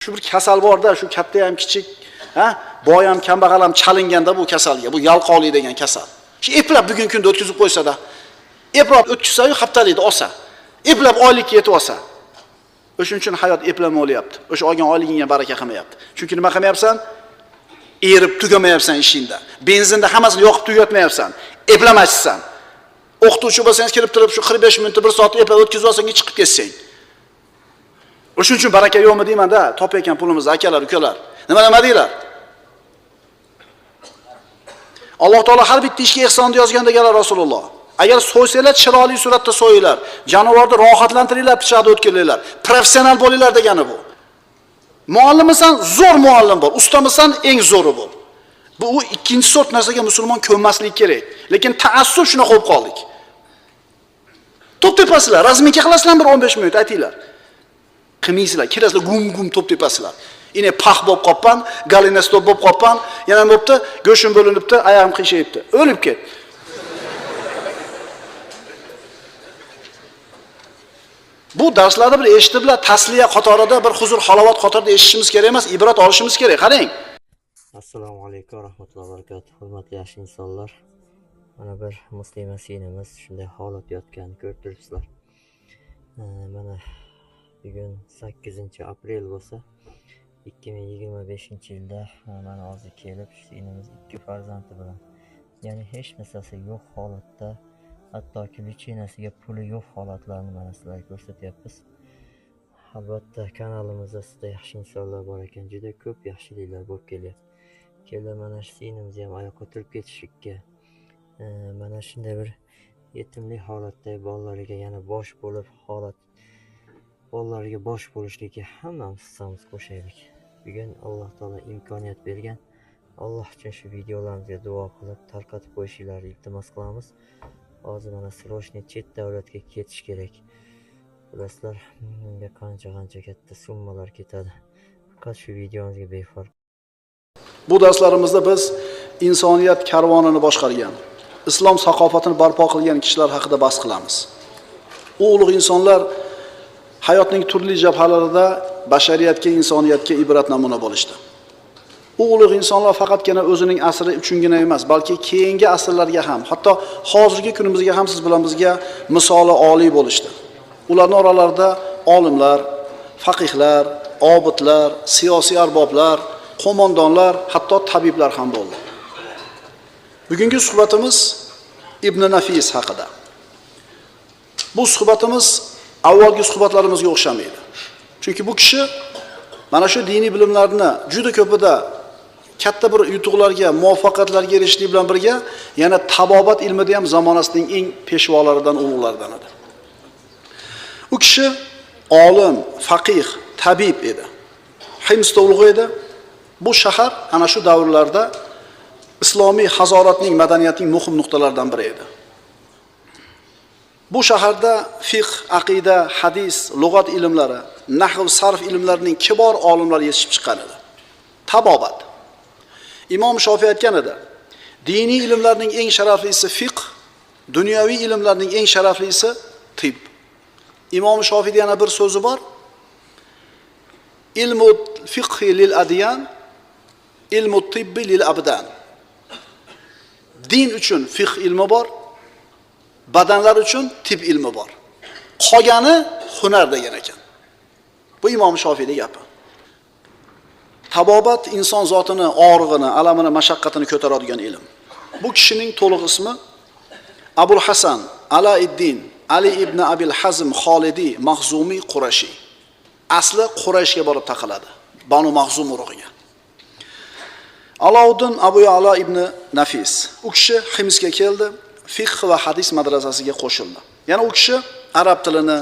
Shu bir kasal borda, shu katta ham kichik, ha, boy ham kambag'al ham chalinganda bu kasalga, bu yalqovlik degan kasal. Shu eplab bugun kunda o'tkazib qo'ysa-da, eplab o'tkazsa-yu haftalikda olsa, eplab oylikka yetib olsa. O'shuning uchun hayot eplama o'lyapti. O'sha olgan oyligingga baraka qilmayapti. Chunki nima qilmayapsan? Erib tugamayapsan ishingda. Benzinda hammasini yoqib tugatmayapsan. Eplamaysan. O'qituvchi bo'lsangiz kelib turib shu 45 minutda 1 soat eplab o'tkazib olsang chiqib ketsang. O'shuning uchun baraka yo'qmi deyman-da, topayotgan pulimizni akalar, ukalar. Nima deylar? Alloh taolo har bitta ishga ehsonni yozgan deganlar Rasululloh. Agar so'ysanglar chiroyli suratda so'yinglar, jonivorni rohatlantiringlar, pichoqni o'tkazinglar. Professional bo'linglar degani bu. Muallimmisan, zo'r muallim bo'l, ustamisan, eng zo'ri bo'l. Bu u ikkinchi sort narsaga musulmon ko'nmasligi kerak. Lekin taassub shuna qo'yib qoldik. To'p tepasizlar, razminka qilasizlar bir 15 minut aytinglar. Qilmaysizlar, kelasizlar gum-gum to'p tepasizlar. Ine pax bo'lib qoppan, galinastop bo'lib qoppan, yana bo'pti, go'shim bo'linibdi, oyog'im qiyshayibdi. O'lib ket. Bu darslarni bir eshitiblar, tasliya qatorida, bir huzur halovat qatorida eshitishimiz kerak emas, ibrat olishimiz kerak. Qarang. Assalomu alaykum va rahmatullohi va barakatuh. Hurmatli yaxshi insonlar. Mana bir muslima singlimiz shunday holat yotganini ko'rib turibsizlar. Mana bugun 8-aprel bo'lsa, 2025-yilda mana hozir kelib singlimiz ikki farzandi bilan, ya'ni hech narsasi yo'q holatda, hattoki licheniyasiga puli yo'q holatlarni mana sizlarga ko'rsatyapmiz. Albatta kanalimizda sizda yaxshi insonlar bor ekan, juda ko'p yaxshiliklar bo'lib kelyapti. Kelib mana shu singlimiz ham oyoqqa turib ketishlikka, mana shunday bir yetimlik holatda bolalariga yana bosh bo'lib holat bolalariga bosh bo'lishlikka hammamiz hissamiz qo'shaylik. Bugun Alloh taolo imkoniyat bergan. Alloh uchun shu videolarimizga duo qilib tarqatib qo'yishingizni iltimos qilamiz. Hozir mana срочно chet davlatga ketish kerak. Bilasizlar, bunga qancha katta summalar ketadi. Faqat shu videomizga befarq. Bu darslarimizda biz insoniyat karvonini boshqargan, islom saqofatini barpo qilgan kishilar haqida bahs qilamiz. U ulug' insonlar hayotning turli jabhalarida bashariyatga, insoniyatga ibrat namuna bo'lishdi. U ulug' insonlar faqatgina o'zining asri uchungina emas, balki keyingi asrlarga ham, hatto hozirgi kunimizga ham siz bilan bizga misoli oliy bo'lishdi. Ularning oralarida olimlar, faqihlar, obidlar, siyosiy arboblar, qo'mondonlar, hatto tabiblar ham bo'ldi. Bugungi suhbatimiz Ibn Nafis haqida. Bu suhbatimiz avvalgi suhbatlarimizga o'xshamaydi. Chunki bu kishi mana shu diniy bilimlarni juda ko'pida katta bir yutuqlarga, muvaffaqiyatlarga erishishlik bilan birga yana tabobat ilmida ham zamonasining eng peshvolaridan, ulug'laridan edi. U kishi olim, faqih, tabib edi. Himsda ulug' edi. Bu shahar ana shu davrlarda islomiy hazoratning, madaniyatning muhim nuqtalaridan biri edi. Bu shaharda fiqh, aqida, hadis, lug'at ilmlari, nahv, sarf ilmlarining kibor olimlari yetishib chiqqan edi. Tabobat. Imom Shofiy aytgan edi: diniy ilmlarning eng sharaflisi fiqh, dunyoviy ilmlarning eng sharaflisi tib. Imom Shofiyning yana bir so'zi bor: ilmu fiqhi lil adyan, ilmu tibbi lil abdan. Din uchun fiqh ilmi bor, badanlar uchun tib ilmi bor. Qolgani hunar degan ekan. Bu Imom Shofiyning gapi. Tabobat inson zotini og'rig'ini, alamini, mashaqqatini ko'taradigan ilm. Bu kishining to'liq ismi Abul Hasan Alaiddin Ali ibn Abil Hazm Xolidiy Maxzumiy Qurashiy. Asli Qurayshga borib taqaladi, Banu Maxzum urug'iga. Alovuddin Abu Alo ibn Nafis. U kishi Himsga keldi, fiqh va hadis madrasasiga qo'shildi. Yana u kishi arab tilini,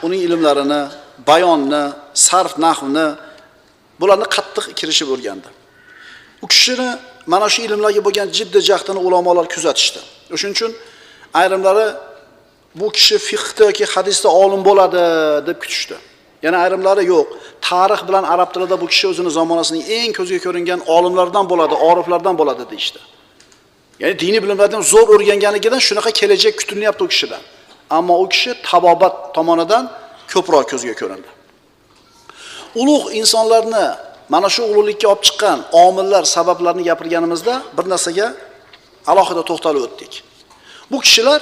uning ilmlarini, bayonni, sarf nahvni bularni qattiq kirishib o'rgandi. U kishini mana shu ilmlarga bo'lgan jiddiy jahdini ulamolar kuzatishdi. O'shuning uchun ayrimlari bu kishi fiqhda yoki hadisda olim bo'ladi deb kutishdi. Yana ayrimlari yo'q, tarix bilan arab tilida bu kishi o'zini zamonasining eng ko'zga ko'ringan olimlaridan bo'ladi, oriflardan bo'ladi deyishdi. Ya'ni diniy bilimlardan zo'r o'rganganligidan shunaqa kelajak kutilyapti u kishidan. Ammo u kishi tabobat tomonidan ko'proq ko'zga ko'rindi. Ulug' insonlarni mana shu ulug'likka olib chiqqan omillar, sabablarni gapirganimizda bir narsaga alohida to'xtalib o'tdik. Bu kishilar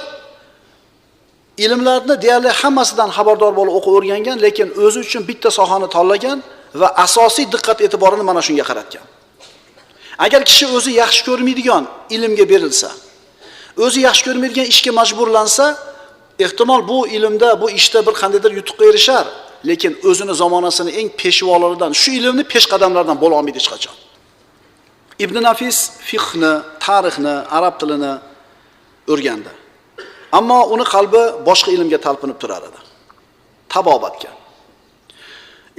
ilmlarni deyarli hammasidan xabardor bo'lib o'qib o'rgangan, lekin o'zi uchun bitta sohani tanlagan va asosiy diqqat e'tiborini mana shunga qaratgan. Agar kishi o'zi yaxshi ko'rmaydigan ilmga berilsa, o'zi yaxshi ko'rmaydigan ishga majburlansa, ehtimol bu ilmda, bu ishda bir qandaydir yutuqqa erishar, lekin o'zini zamonasini eng peshvolaridan, shu ilmni peshqadamlardan bo'la olmaydi hech qachon. Ibn Nafis fiqhni, tarixni, arab tilini o'rgandi. Ammo uni qalbi boshqa ilmga talpinib turar edi. Tabobatga.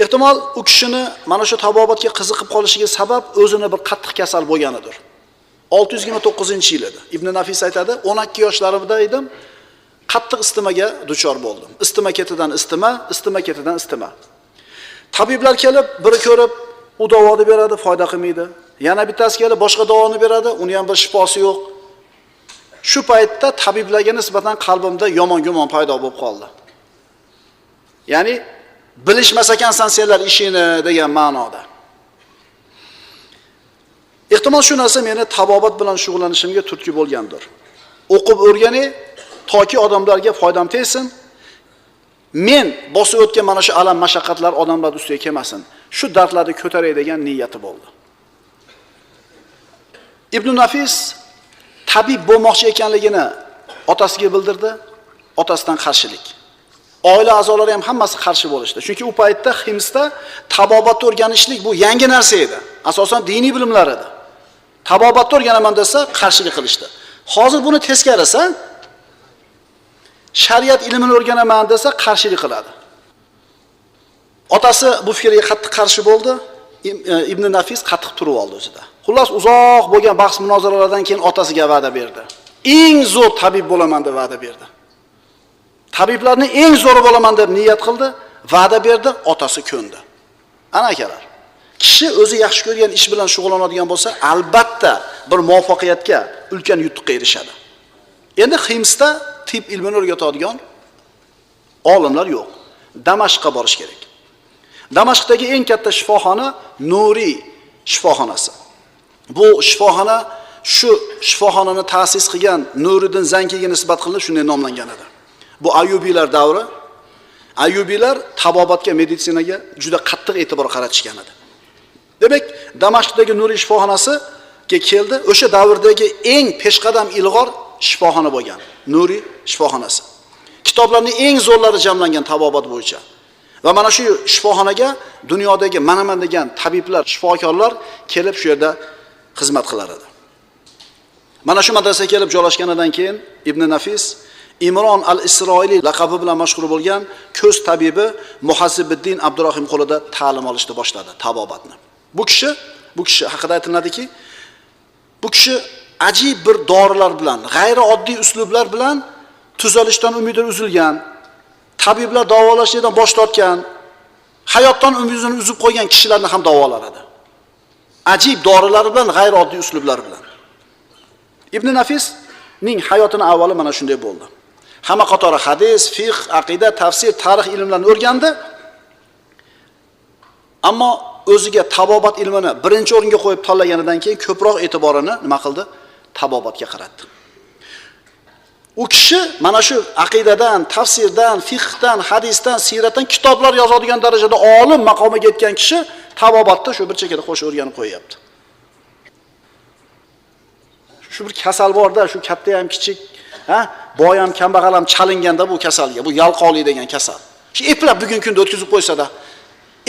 Ehtimol u kishini mana shu tabobatga qiziqib qolishiga sabab o'zini bir qattiq kasal bo'lganidir. 629-yil edi. Ibn Nafis aytadi, 12 yoshlarimda edim, qattiq istimaga duchor bo'ldim. Istima ketidan istima, istima ketidan istima. Tabiblar kelib, biri ko'rib, u davoni beradi, foyda qilmaydi. Yana bittasi kelib boshqa davoni beradi, uni ham bir shifosi yo'q. Shu paytda tabiblarga nisbatan qalbimda yomon gumon paydo bo'lib qoldi. Ya'ni bilishmas ekansan senlar ishini degan ma'noda. Ehtimol shu narsa meni tabobat bilan shug'ullanishimga turtki bo'lgandir. O'qib o'rganay, toki odamlarga foydam tegsin. Men bosib o'tgan mana shu alam mashaqqatlar odamlar ustiga kelmasin. Shu dardlarni ko'taray degan niyati bo'ldi. Ibn Nafis tabib bo'lmoqchi ekanligini otasiga bildirdi, otasidan qarshilik. Oila a'zolari ham hammasi qarshi bo'lishdi. Chunki u paytda Himsda tabobatni o'rganishlik bu yangi narsa edi. Asosan diniy bilimlar edi. Tabobatni o'rganaman desa qarshilik qilishdi. Hozir buni teskarisi, shariat ilmini o'rganaman desa qarshilik qiladi. Otasi bu fikrga qattiq qarshi bo'ldi. Ibn Nafis qattiq turib oldi o'zida. Xullas uzoq bo'lgan bahs munozaralardan keyin otasiga va'da berdi. Eng zo'r tabib bo'laman deb va'da berdi. Tabiblarning eng zo'ri bo'laman deb niyat qildi, va'da berdi, otasi ko'ndi. Ana akalar, kishi o'zi yaxshi ko'rgan ish bilan shug'ullanadigan bo'lsa, albatta bir muvaffaqiyatga, ulkan yutuqqa erishadi. Endi Himsda tib ilmini o'rgatadigan olimlar yo'q. Damashqqa borish kerak. Damashqdagi eng katta shifoxona Nuriy shifoxonasi. Bu shifoxona shu shifoxonani ta'sis qilgan Nuriddin Zankiga nisbat qilinib shunday nomlangan edi. Bu Ayyubiylar davri. Ayyubiylar tabobatga, meditsinaga juda qattiq e'tibor qaratishgan edi. Demak, Damashqdagi Nuriy shifoxonasiga keldi. O'sha davrdagi eng peshqadam ilg'or shifoxona bo'lgan Nuriy shifoxonasi. Kitoblarning eng zo'rlari jamlangan tabobat bo'yicha. Va mana shu shifoxonaga dunyodagi manaman degan tabiblar, shifokorlar kelib shu yerda xizmat qilar edi. Mana shu madrasaga kelib joylashganidan keyin Ibn Nafis Imron al-Isroiliy laqabi bilan mashhur bo'lgan ko'z tabibi Muhazzibiddin Abdurahim qo'lida ta'lim olishni boshladi, tabobatni. Bu kishi haqida aytiladiki, bu kishi ajib bir dorilar bilan, g'ayrioddiy uslublar bilan tuzalishdan umidi uzilgan, tabiblar davolashdan bosh tortgan, hayotdan umidini uzib qo'ygan kishilarni ham davolar edi. Ajib dorilar bilan, g'ayrioddiy uslublar bilan. Ibn Nafisning hayotini avvali mana shunday bo'ldi. Hamma qatori hadis, fiqh, aqida, tafsir, tarix ilmlarini o'rgandi. Ammo o'ziga tabobat ilmini birinchi o'ringa qo'yib tanlaganidan keyin ko'proq e'tiborini nima qildi? Tabobatga qaratdi. U kishi mana shu aqidadan, tafsirdan, fiqhdan, hadisdan, siyratdan kitoblar yozadigan darajada olim maqomiga yetgan kishi tabobatda shu bir chekkada qo'shib o'rganib qo'yapti. Shu bir kasal borda, shu katta ham kichik, ha, boy ham kambag'al ham chalinganda bu kasalga, bu yalqovlik degan kasal. Shu eplab bugun kunda o'tkazib qo'ysa-da,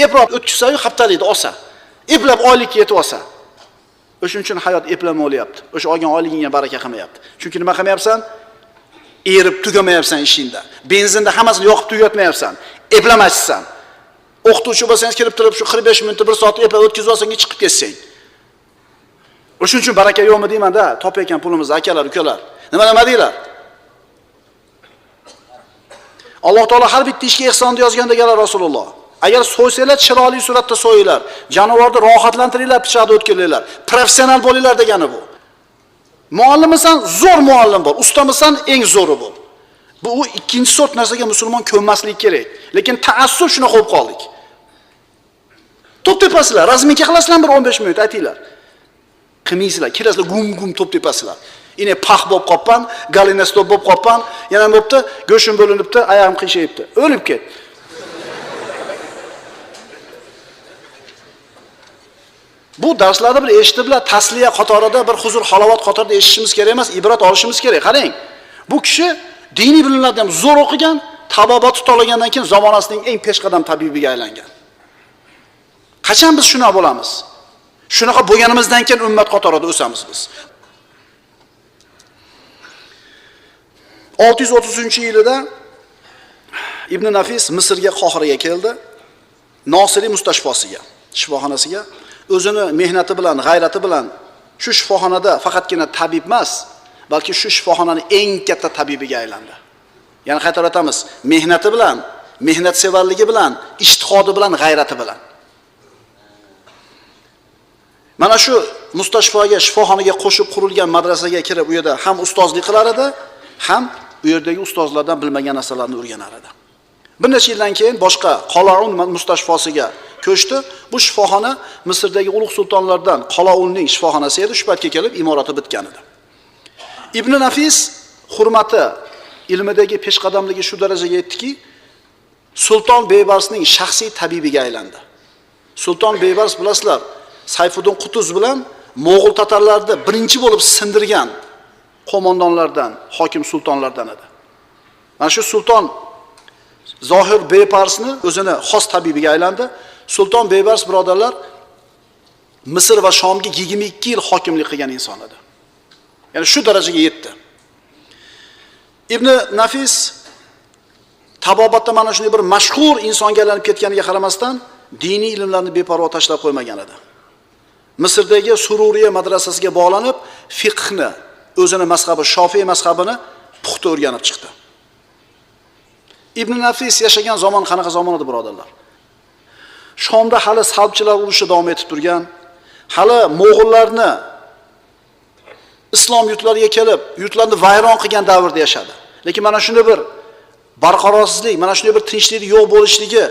eplab o'tkazsa-yu haftalikda olsa, eplab oylikka yetib olsa. O'shuning uchun hayot eplama o'lyapti. O'sha olgan oyligingga baraka qilmayapti. Chunki nima qilmayapsan? Erib tugamayapsan ishingda. Benzinda hammasini yoqib tugatmayapsan. Eplamaysan. O'qituvchi bo'lsangiz kelib turib shu 45 minutda 1 soat eplab o'tkazib olsang chiqib ketsang. O'shuning uchun baraka yo'qmi deyman-da, topayotgan pulimizni akalar, ukalar. Nima deylar? Alloh taolo har bitta ishga ehsonni yozgan deganlar Rasululloh. Agar so'ysanglar chiroyli suratda so'yinglar, jonivorni rohatlantiringlar, pichoqni o'tkirlanglar. Professional bo'linglar degani bu. Muallimmisan, zo'r muallim bo'l, ustamisan, eng zo'ri bo'l. Bu ikkinchi sort narsaga musulmon ko'nmasligi kerak. Lekin taassub shuna qo'yib qoldik. To'p tepasizlar, razminka qilasizlar bir 15 minut aytinglar. Qilmaysizlar, kelasizlar gum-gum to'p tepasizlar. Ine pax bo'lib qoppan, galinastop bo'lib qoppan, yana bo'pti, go'shim bo'linibdi, oyog'im qiyshayibdi. O'lib ket. Bu darslarda bir eshitiblar, tasliya qatorida, bir huzur halovat qatorida eshitishimiz kerak emas, ibrat olishimiz kerak. Qarang, bu kishi diniy bilimlarni ham zo'r o'qigan, tabobat tutolgandan keyin zamonasining eng peshqadam tabibiga aylangan. Qachon biz shuna bo'lamiz? Shunaqa bo'lganimizdan keyin ummat qatorida o'samiz biz. 630-yilida Ibn Nafis Misrga, Qohiraga keldi. Nosiriy mustashfosiga, shifoxonasiga o'zini mehnati bilan, g'ayrati bilan shu shifoxonada faqatgina tabib emas, balki shu shifoxonaning eng katta tabibiga aylandi. Ya'ni qaytarib aytamiz, mehnati bilan, mehnatsevarligi bilan, ijtihodi bilan, g'ayrati bilan. Mana shu mustashfoga, shifoxonaga qo'shib qurilgan madrasaga kirib, u yerda ham ustozlik qilar edi, ham u yerdagi ustozlardan bilmagan narsalarni o'rganar edi. Bir necha yildan keyin boshqa Qolaun mustashfosiga ko'chdi. Bu shifoxona Misrdagi ulug' sultonlardan Qolaunning shifoxonasi edi. Shu paytga kelib imorati bitgan edi. Ibn Nafis hurmati, ilmidagi peshqadamligi shu darajaga yetdiki, Sulton Beybarsning shaxsiy tabibiga aylandi. Sulton Beybars bilasizlar, Sayfuddin Qutuz bilan Mo'g'ul tatarlarni birinchi bo'lib sindirgan qo'mondonlardan, hokim sultonlardan edi. Mana shu sulton Zohir Beybarsni o'zini xos tabibiga aylandi. Sulton Beybars birodarlar Misr va Shomga 22 yil hokimlik qilgan inson edi. Ya'ni shu darajaga yetdi. Ibn Nafis tabobatda mana shunday bir mashhur insonga aylanib ketganiga qaramasdan diniy ilmlarni beparvo tashlab qo'ymagan edi. Misrdagi Sururiya madrasasiga bog'lanib, fiqhni, o'zini mazhabi Shofiy mazhabini puxta o'rganib chiqdi. Ibn Nafis yashagan zamon qanaqa zamon edi birodarlar? Shomda hali salbchilar urushi davom etib turgan, hali mo'g'ullarni islom yurtlariga kelib, yurtlarni vayron qilgan davrda yashadi. Lekin mana shunday bir barqarorsizlik, mana shunday bir tinchlik yo'q bo'lishligi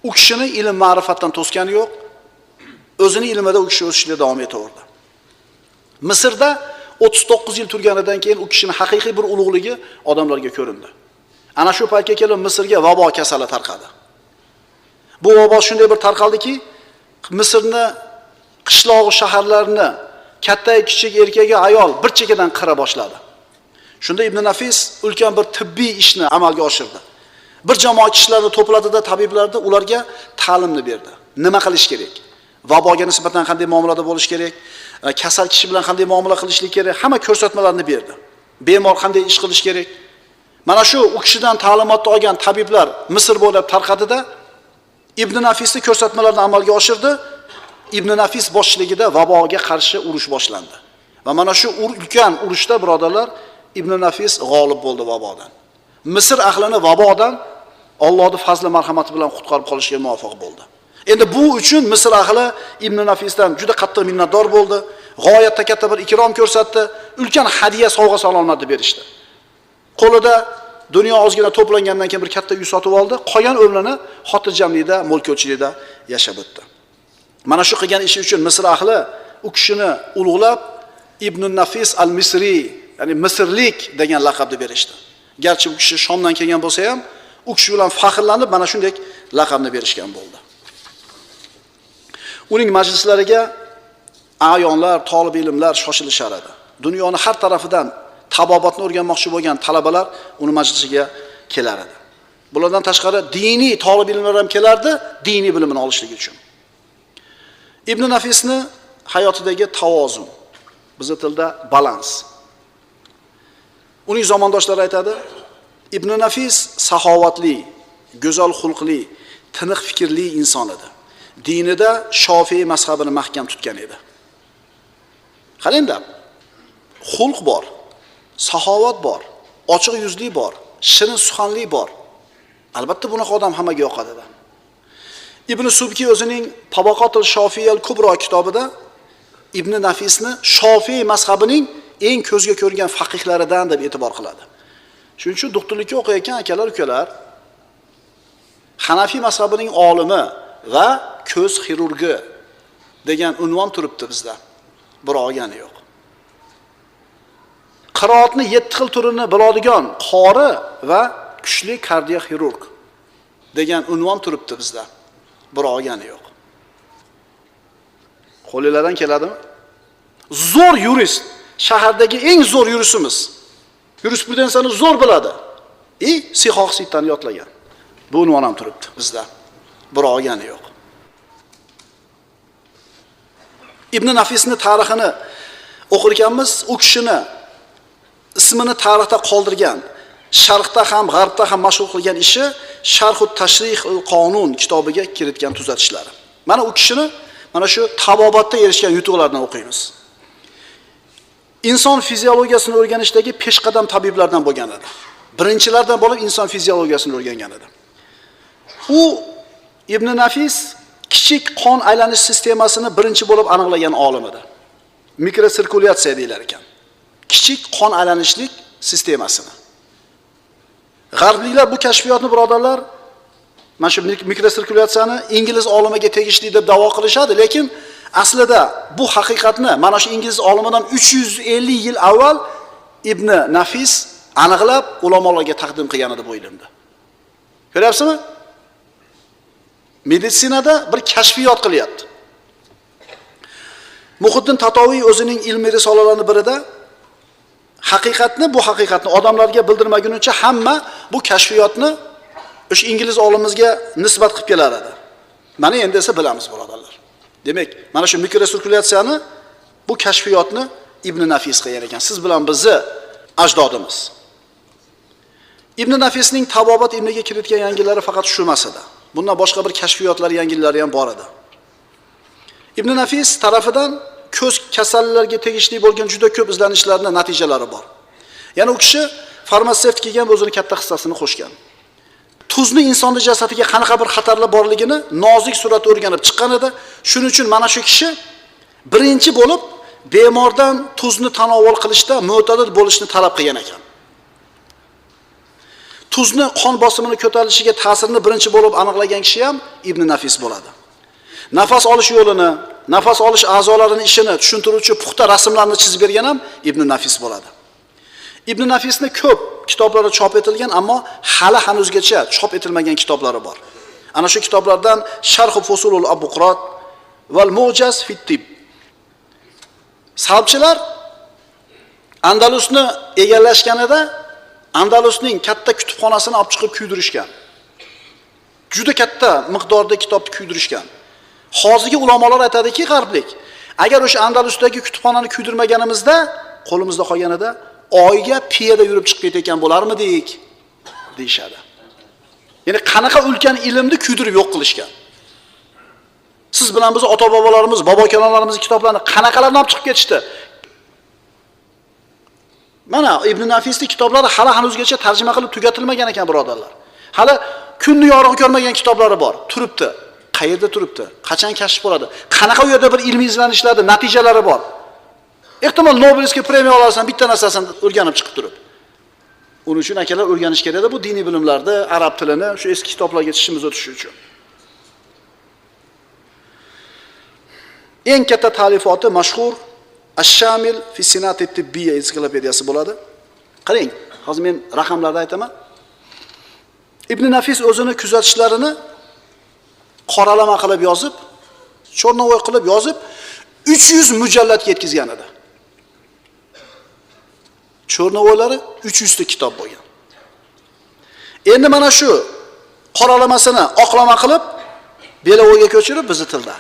u kishini ilm ma'rifatdan to'sgani yo'q. O'zini ilmida u kishi o'sishda davom etaverdi. Misrda 39 yil turganidan keyin u kishining haqiqiy bir ulug'ligi odamlarga ko'rindi. Ana shu paytga kelib Misrga vabo kasali tarqadi. Bu vabo shunday bir tarqaldiki, Misrni qishloq shaharlarini katta, kichik, erkagi, ayol bir chekkadan qira boshladi. Shunda Ibn Nafis ulkan bir tibbiy ishni amalga oshirdi. Bir jamoa kishilarni to'pladida, tabiblarni ularga ta'limni berdi. Nima qilish kerak? Vaboga nisbatan qanday muomalada bo'lish kerak? Kasal kishi bilan qanday muomala qilishlik kerak? Hamma ko'rsatmalarni berdi. Bemor qanday ish qilish kerak? Mana shu u kishidan ta'limotni olgan tabiblar Misr bo'ylab tarqadida Ibn Nafisning ko'rsatmalarini amalga oshirdi. Ibn Nafis boshchiligida vaboga qarshi urush boshlandi. Va mana shu ulkan urushda birodarlar Ibn Nafis g'olib bo'ldi vabodan. Misr ahlini vabodan Allohning fazli marhamati bilan qutqarib qolishga muvaffaq bo'ldi. Endi bu uchun Misr ahli Ibn Nafisdan juda qattiq minnatdor bo'ldi. G'oyatda katta bir ikrom ko'rsatdi, ulkan hadiya sovg'a salomlarni berishdi. Qo'lida dunyo ozgina to'plangandan keyin bir katta uy sotib oldi, qolgan umrini xotirjamlikda, mo'l-ko'lchilikda yashab o'tdi. Mana shu qilgan ishi uchun Misr ahli u kishini ulug'lab Ibn Nafis al-Misri, ya'ni Misrlik degan laqabni berishdi. Garchi u kishi Shomdan kelgan bo'lsa ham, u kishi bilan faxrlanib mana shunday laqabni berishgan bo'ldi. Uning majlislariga a'yonlar, tolib ilmlar shoshilishar edi. Dunyoni har tarafidan tabobatni o'rganmoqchi bo'lgan talabalar uni majlisiga kelar edi. Bulardan tashqari diniy tolib ilmlar ham kelardi, diniy bilimini olishlik uchun. Ibn Nafisni hayotidagi tavozun, bizning tilda balans. Uning zamondoshlari aytadi, Ibn Nafis saxovatli, go'zal xulqli, tiniq fikrli inson edi. Dinida Shofiy mazhabini mahkam tutgan edi. Qarangda, xulq bor, saxovat bor, ochiq yuzli bor, shirin suxanli bor. Albatta bunaqa odam hammaga yoqadi. Ibn Subki o'zining Tabaqotul Shofiyal Kubro kitobida Ibn Nafisni Shofiy mazhabining eng ko'zga ko'ringan faqihlaridan deb e'tibor qiladi. Shuning uchun doktorlikka o'qiyotgan akalar, ukalar Hanafiy mazhabining olimi va ko'z xirurgi degan unvon turibdi bizda. Biroq olgani yo'q. Qiroatni 7 xil turini biladigan qori va kuchli kardioxirurg degan unvon turibdi bizda. Biroq olgani yo'q. Qo'linglardan keladimi? Zo'r yurist, shahardagi eng zo'r yuristimiz. Yurisprudensiyani zo'r biladi. Sihoh sittani yodlagan. Bu unvon ham turibdi bizda. Biroq olgani yo'q. Ibn Nafisning tarixini o'qirkanmiz, u kishini ismini tarixda qoldirgan, sharqda ham, g'arbda ham mashhur qilgan ishi Sharhut Tashrihul Qonun kitobiga kiritgan tuzatishlari. Mana u kishini mana shu tabobatda erishgan yutuqlardan o'qiymiz. Inson fiziologiyasini o'rganishdagi peshqadam tabiblardan bo'lgan edi. Birinchilardan bo'lib inson fiziologiyasini o'rgangan edi. U Ibn Nafis kichik qon aylanish sistemasini birinchi bo'lib aniqlagan olim edi. Mikrosirkulyatsiya deyilar ekan. Kichik qon aylanishlik sistemasini. G'arbliklar bu kashfiyotni birodarlar, mana shu mikrosirkulyatsiyani ingliz olimiga tegishli deb da'vo qilishadi, lekin aslida bu haqiqatni mana shu ingliz olimidan 350 yil avval Ibn Nafis aniqlab ulamolarga taqdim qilgan edi bu ilmni. Ko'ryapsizmi? Meditsinada bir kashfiyot qilyapti. Muhiddin Tatoviy o'zining ilmiy risolalarining birida haqiqatni, bu haqiqatni odamlarga bildirmagunicha hamma bu kashfiyotni o'sha ingliz olimimizga nisbat qilib kelar edi. Mana endi esa bilamiz birodarlar. Demak, mana shu mikrosirkulyatsiyani, bu kashfiyotni Ibn Nafis qilgan ekan. Siz bilan bizni ajdodimiz. Ibn Nafisning tabobat ilmiga kiritgan yangilari faqat shu emas edi. Bundan boshqa bir kashfiyotlar, yangilari ham bor edi. Ibn Nafis tarafidan ko'z kasallariga tegishli bo'lgan juda ko'p izlanishlarning natijalari bor. Ya'ni u kishi farmatsevtikaga ham o'zini katta hissasini qo'shgan. Tuzni insonning jasadiga qanaqa bir xatarlar borligini nozik suratda o'rganib chiqqan edi. Shuning uchun mana shu kishi birinchi bo'lib bemordan tuzni tanovul qilishda mo'tadil bo'lishni talab qilgan ekan. Tuzni qon bosimini ko'tarilishiga ta'sirini birinchi bo'lib aniqlagan kishi ham Ibn Nafis bo'ladi. Nafas olish yo'lini, nafas olish a'zolarining ishini tushuntiruvchi puxta rasmlarni chizib bergan ham Ibn Nafis bo'ladi. Ibn Nafisni ko'p kitoblari chop etilgan, ammo hali hanuzgacha chop etilmagan kitoblari bor. Ana shu kitoblardan Sharh Fusulul Abuqrat val Mu'jaz fit Tib. Salbchilar Andalusni egallashganida Andalusning katta kutubxonasini olib chiqib kuydirishgan. Juda katta miqdorda kitobni kuydirishgan. Hozirgi ulamolar aytadiki, g'arblik, agar o'sha Andalusdagi kutubxonani kuydirmaganimizda, qo'limizda qolganida oyga piyoda yurib chiqib ketayotgan bo'larmidik deyishadi. Ya'ni qanaqa ulkan ilmni kuydirib yo'q qilishgan. Siz bilan biz ota-bobolarimiz, bobo-kalonlarimizning kitoblarini qanaqalarni olib chiqib ketishdi? Mana Ibn Nafisning kitoblari hali hanuzgacha tarjima qilib tugatilmagan ekan birodarlar. Hali kunni yorug' ko'rmagan kitoblari bor, turibdi. Qayerda turibdi? Qachon kashf bo'ladi? Qanaqa u yerda bir ilmiy izlanishlarda natijalari bor? Ehtimol Nobelskiy premiya olarsan, bitta narsasini o'rganib chiqib turib. Uning uchun akalar o'rganish kerakda bu diniy bilimlarni, arab tilini, shu eski kitoblarga tishimiz o'tishi uchun. Eng katta ta'lifoti mashhur Ash-Shamil fi Sinati Tibbiyya ensiklopediyasi bo'ladi. Qarang, hozir men raqamlarni aytaman. Ibn Nafis o'zini kuzatishlarini qoralama qilib yozib, chornovoy qilib yozib 300 mujalladga yetkazgan edi. Chornovoylari 300 ta kitob bo'lgan. Endi mana shu qoralamasini oqlama qilib Belovoyga ko'chirib bizni tilda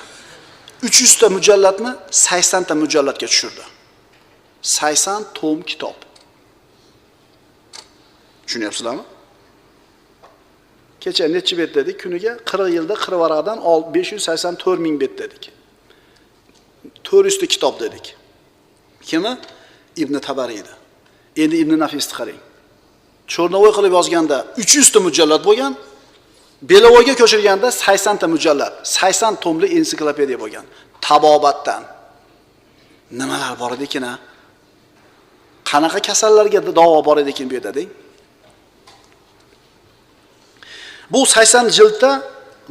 300 ta mujalladni 80 ta mujalladga tushirdi. 80 tom kitob. Tushunyapsizlarmi? Kecha necha bet dedik? Kuniga 40 yilda 40 varaqdan 584 ming bet dedik. 400 ta kitob dedik. Kimi? Ibn Tabariydi. Endi Ibn Nafisni qarang. Chornovoy qilib yozganda 300 ta mujallad bo'lgan, Belovoyga ko'chirganda 80 ta mujallad, 80 tomli ensiklopediya bo'lgan. Tabobatdan nimalar bor edi ekan-a? Qanaqa kasallarga davo bor edi ekan bu yerda deng? Bu 80 jildda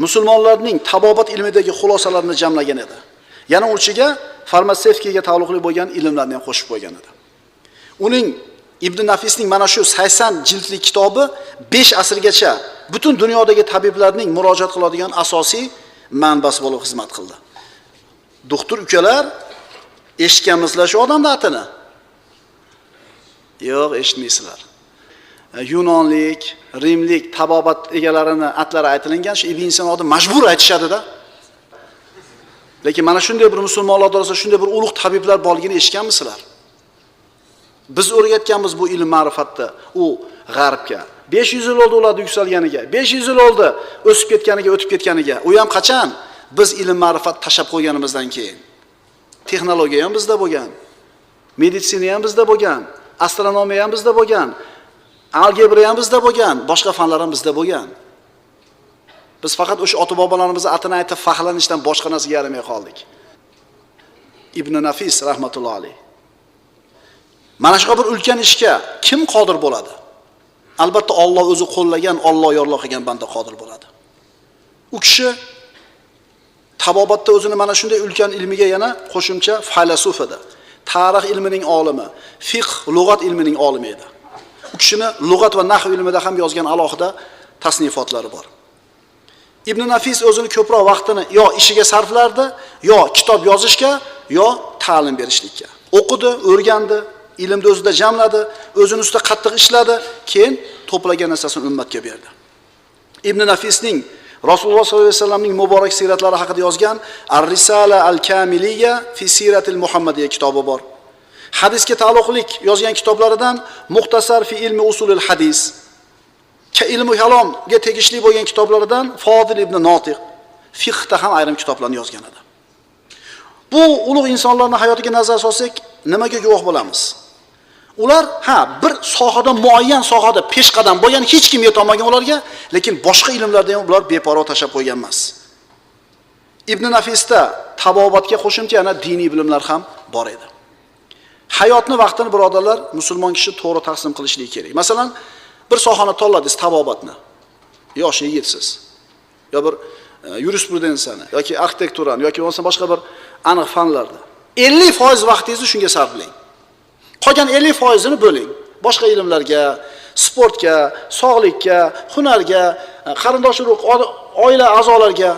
musulmonlarning tabobat ilmidagi xulosalarini jamlagan edi. Yana uchiga farmatsevtikaga taalluqli bo'lgan ilmlarni ham qo'shib qo'ygan edi. Uning Ibn Nafisning mana shu 80 jildli kitobi 5 asrgacha butun dunyodagi tabiblarning murojaat qiladigan asosiy manbasi bo'lib xizmat qildi. Doktor ukalar, eshitganmisizlar shu odamning atini? Yo'q, eshitmaysizlar. Yunonlik, rimlik tabobat egalarini atlari aytilingan, shu Ibn Sinoni majbur aytishadi-da. Lekin mana shunday bir musulmonlar orasida shunday bir ulug' tabiblar borligini eshitganmisizlar? Biz o'rgatganmiz bu ilm ma'rifatni u g'arbga. 500 yil oldi ularni yuksalganiga, 500 yil oldi o'sib ketganiga, o'tib ketganiga. U ham qachon? Biz ilm ma'rifat tashab qo'yganimizdan keyin. Texnologiya ham bizda bo'lgan, meditsina ham bizda bo'lgan, astronomiya ham bizda bo'lgan, algebra ham bizda bo'lgan, boshqa fanlar ham bizda bo'lgan. Biz faqat o'sha ota-bobolarimizni atini aytib faxrlanishdan boshqa narsaga yaramay qoldik. Ibn Nafis rahmatullohi alayh. Mana shu bir ulkan ishga kim qodir bo'ladi? Albatta Alloh o'zi qo'llagan, Alloh yorliq qilgan banda qodir bo'ladi. U kishi tabobatda o'zini mana shunday ulkan ilmiga yana qo'shimcha faylasuf edi. Tarix ilmining olimi, fiqh, lug'at ilmining olimi edi. U kishini lug'at va nahv ilmida ham yozgan alohida tasnifotlari bor. Ibn Nafis o'zini ko'proq vaqtini yo ishiga sarflardi, yo kitob yozishga, yo ta'lim berishlikka. O'qidi, o'rgandi, ilmni o'zida jamladi, o'zini ustida qattiq ishladi, keyin to'plagan narsasini ummatga berdi. Ibn Nafisning Rasululloh sollallohu alayhi vasallamning muborak siratlari haqida yozgan Ar-Risala al-Kamiliyya fi siratil Muhammadiyya kitobi bor. Hadisga taalluqlik yozgan kitoblaridan Muxtasar fi ilmi usulil hadis, ilmi kalomga tegishli bo'lgan kitoblaridan Fodil ibn Notiq, fiqhda ham ayrim kitoblarni yozgan edi. Bu ulug' insonlarning hayotiga nazar solsak, nimaga guvoh bo'lamiz? Ular bir sohada, muayyan sohada peshqadam bo'lgan, hech kim yeta olmagan ularga, lekin boshqa ilmlarda ham ular beparvo tashab qo'ygan emas. Ibn Nafisda tabobatga qo'shimcha yana diniy bilimlar ham bor edi. Hayotni vaqtini birodarlar, musulmon kishi to'g'ri taqsim qilishligi kerak. Masalan, bir sohani tanladingiz, tabobatni. Yosh yigitsiz. Yo bir yurisprudensiyani yoki arxitekturani yoki bo'lmasa boshqa bir aniq fanlarda 50% vaqtingizni shunga sarflang. Qolgan 50%ini bo'ling. Boshqa ilmlarga, sportga, sog'likka, hunarga, qarindosh urug', oila a'zolariga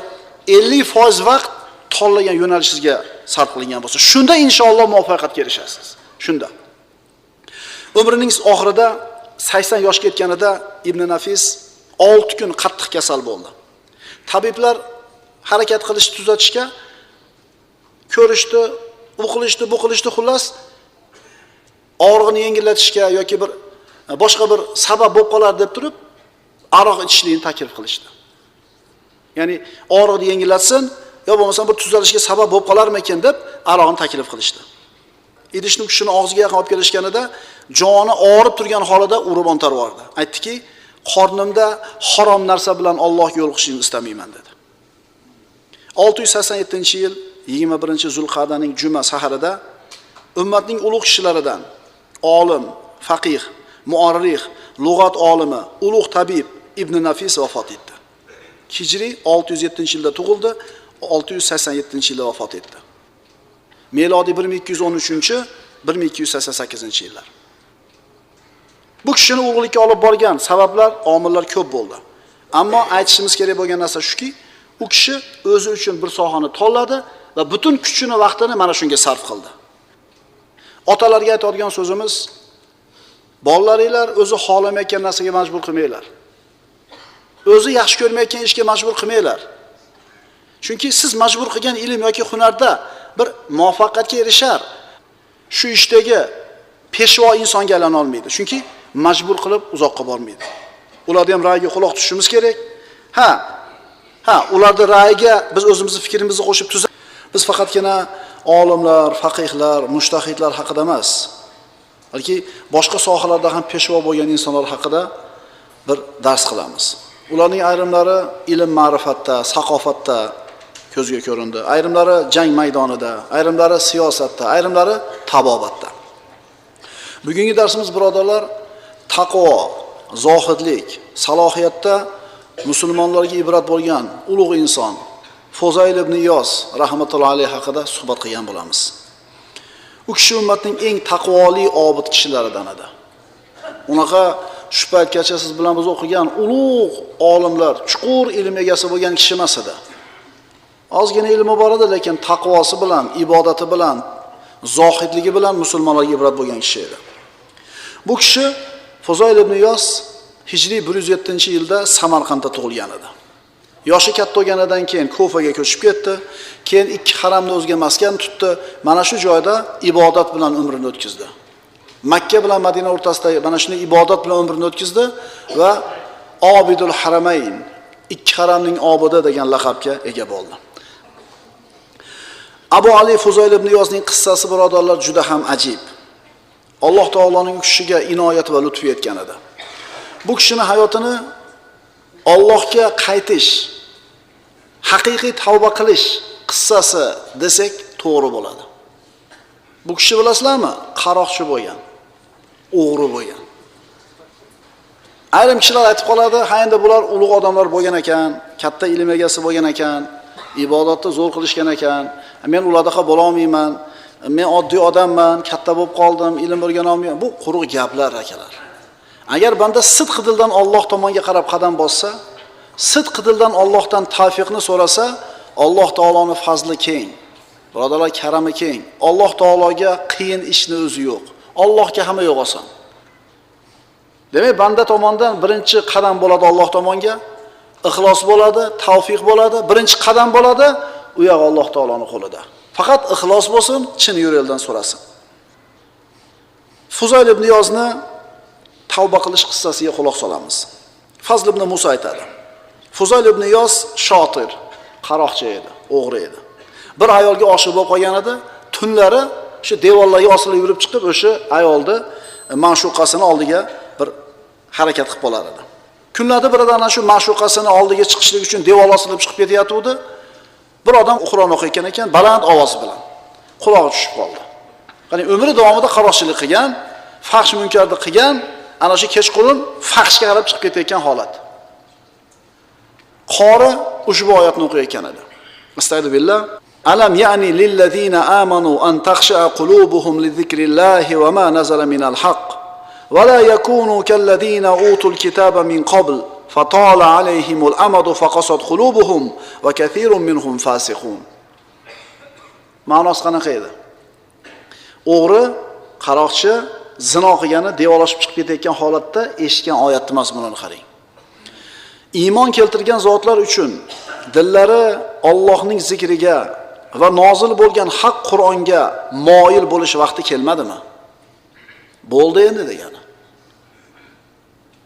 50% vaqt tanlagan yo'nalishingizga sarf qilingan bo'lsa, shunda inshaalloh muvaffaqiyatga erishasiz. Shunda. Umrining oxirida 80 yoshga yetganida Ibn Nafis 6 kun qattiq kasal bo'ldi. Tabiblar harakat qilish tuzatishga ko'rishdi, u qilishdi, bu qilishdi, xullas og'rig'ini yengillatishga yoki bir boshqa bir sabab bo'lib qolar deb turib aroq ichishlikni taklif qilishdi. Ya'ni og'riqni yengillatsin yo bo'lmasa bir tuzalishga sabab bo'lib qolarmikin deb aroqni taklif qilishdi. Idishni kishini og'ziga yaqin olib kelishganida joni og'rib turgan holida urib ontarib yubordi. Aytdiki, qornimda harom narsa bilan Allohga yo'liqishni istamayman dedi. 687-yil 21-Zulqa'daning juma saharida ummatning ulug' kishilaridan olim, faqih, muarrix, lug'at olimi, ulug' tabib Ibn Nafis vafot etdi. Hijriy 607-yilda tug'ildi, 687-yilda vafot etdi. Milodiy 1213-1288 yillar. Bu kishini ulug'likka olib borgan sabablar, omillar ko'p bo'ldi. Ammo aytishimiz kerak bo'lgan narsa shuki, u kishi o'zi uchun bir sohani tanladi va butun kuchini, vaqtini mana shunga sarf qildi. Otalarga aytadigan so'zimiz, bolalaringlar o'zi xohlamayotgan narsaga majbur qilmanglar. O'zi yaxshi ko'rmayotgan ishga majbur qilmanglar. Chunki siz majbur qilgan ilm yoki hunarda bir muvaffaqiyatga erishar, shu ishdagi peshvo insonga aylana olmaydi. Chunki majbur qilib uzoqqa bormaydi. Ularni ham ra'yiga quloq tutishimiz kerak. Ha, ularning ra'yiga biz o'zimizni fikrimizni qo'shib biz faqatgina olimlar, faqihlar, mujtahidlar haqida emas, balki boshqa sohalarda ham peshvo bo'lgan insonlar haqida bir dars qilamiz. Ularning ayrimlari ilm ma'rifatda, saqofatda ko'zga ko'rindi. Ayrimlari jang maydonida, ayrimlari siyosatda, ayrimlari tabobatda. Bugungi darsimiz birodarlar, taqvo, zohidlik, salohiyatda musulmonlarga ibrat bo'lgan ulug' inson Fuzayl ibn Iyoz rahmatullohi alayhi haqida suhbat qilgan bo'lamiz. U kishi ummatning eng taqvoli obid kishilaridan edi. Unaqa shu paytgacha siz bilan biz o'qigan ulug' olimlar, chuqur ilm egasi bo'lgan kishi emas edi. Ozgina ilmi bor edi, lekin taqvosi bilan, ibodati bilan, zohidligi bilan musulmonlarga ibrat bo'lgan kishi edi. Bu kishi Fuzayl ibn Iyoz Hijriy 107-yilda Samarqandda tug'ilgan edi. Yoshi katta bo'lganidan keyin Kufaga ko'chib ketdi. Keyin ikki haramni o'ziga maskan tutdi. Mana shu joyda ibodat bilan umrini o'tkazdi. Makka bilan Madina o'rtasida mana shunday ibodat bilan umrini o'tkazdi va Obidul Haramayn, ikki haramning obidi degan laqabga ega bo'ldi. Abu Ali Fuzayl ibn Iyozning qissasi birodarlar juda ham ajib. Alloh taoloning u kishiga inoyat va lutfi etgan edi. Bu kishining hayotini Allohga qaytish, haqiqiy tavba qilish qissasi desak to'g'ri bo'ladi. Bu kishi bilasizlarmi? Qaroqchi bo'lgan, o'g'ri bo'lgan. Ayrim kishilar aytib qoladi, ha endi bular ulug' odamlar bo'lgan ekan, katta ilm egasi bo'lgan ekan, ibodatni zo'r qilishgan ekan, men ulardaqa bo'la olmayman, men oddiy odamman, katta bo'lib qoldim, ilm o'rgana olmayman. Bu quruq gaplar akalar. Agar banda sidq dildan Alloh tomonga qarab qadam bossa, sidq dildan Allohdan tavfiqni so'rasa, Alloh taoloning fazli keng, birodarlar karami keng. Alloh taologa qiyin ishni o'zi yo'q. Allohga hamma yo'q oson. Demak, banda tomonidan birinchi qadam bo'ladi Alloh tomonga, ixlos bo'ladi, tavfiq bo'ladi, birinchi qadam bo'ladi, u yoq Alloh taoloning qo'lida. Faqat ixlos bo'lsin, chin yurakdan so'rasin. Fuzayl ibn Iyozni tavba qilish qissasiga quloq solamiz. Fazl ibn Musa aytadi. Fuzayl ibn Iyoz shotir, qaroqchi edi, o'g'ri edi. Bir ayolga oshiq bo'lib qolgan edi. Tunlari shu devorlarga osilib yurib chiqib, o'sha ayolni ma'shuqasini oldiga bir harakat qilib qolar edi. Kunlarda birida ana shu ma'shuqasini oldiga chiqishlik uchun devor osilib chiqib ketayotgandi. Bir odam Qur'on o'qiyotgan ekan, baland ovoz bilan. Qulog'i tushib qoldi. Ya'ni umri davomida qaroqchilik qilgan, fahsh munkarni qilgan, ana shu kechqurun fahshga qarab chiqib ketayotgan holat. Qori ushbu oyatni o'qiyotgan edi. Astag'firu billah. Alam ya'ni lillazina amanu an takhsha'a qulubuhum li zikrillahi va ma nazala minal haqq va la yakunu kallazina utul kitaba min qabl fatala alayhimul amadu faqasat qulubuhum va kathirun minhum fasiqun. Ma'nosi qanaqa edi? O'g'ri, qaroqchi zino qilgani devorlashib chiqib ketayotgan holatda eshitgan oyatni mazmunini qarang. Iymon keltirgan zotlar uchun dillari Allohning zikriga va nozil bo'lgan haq Qur'onga moyil bo'lish vaqti kelmadimi? Bo'ldi endi degani.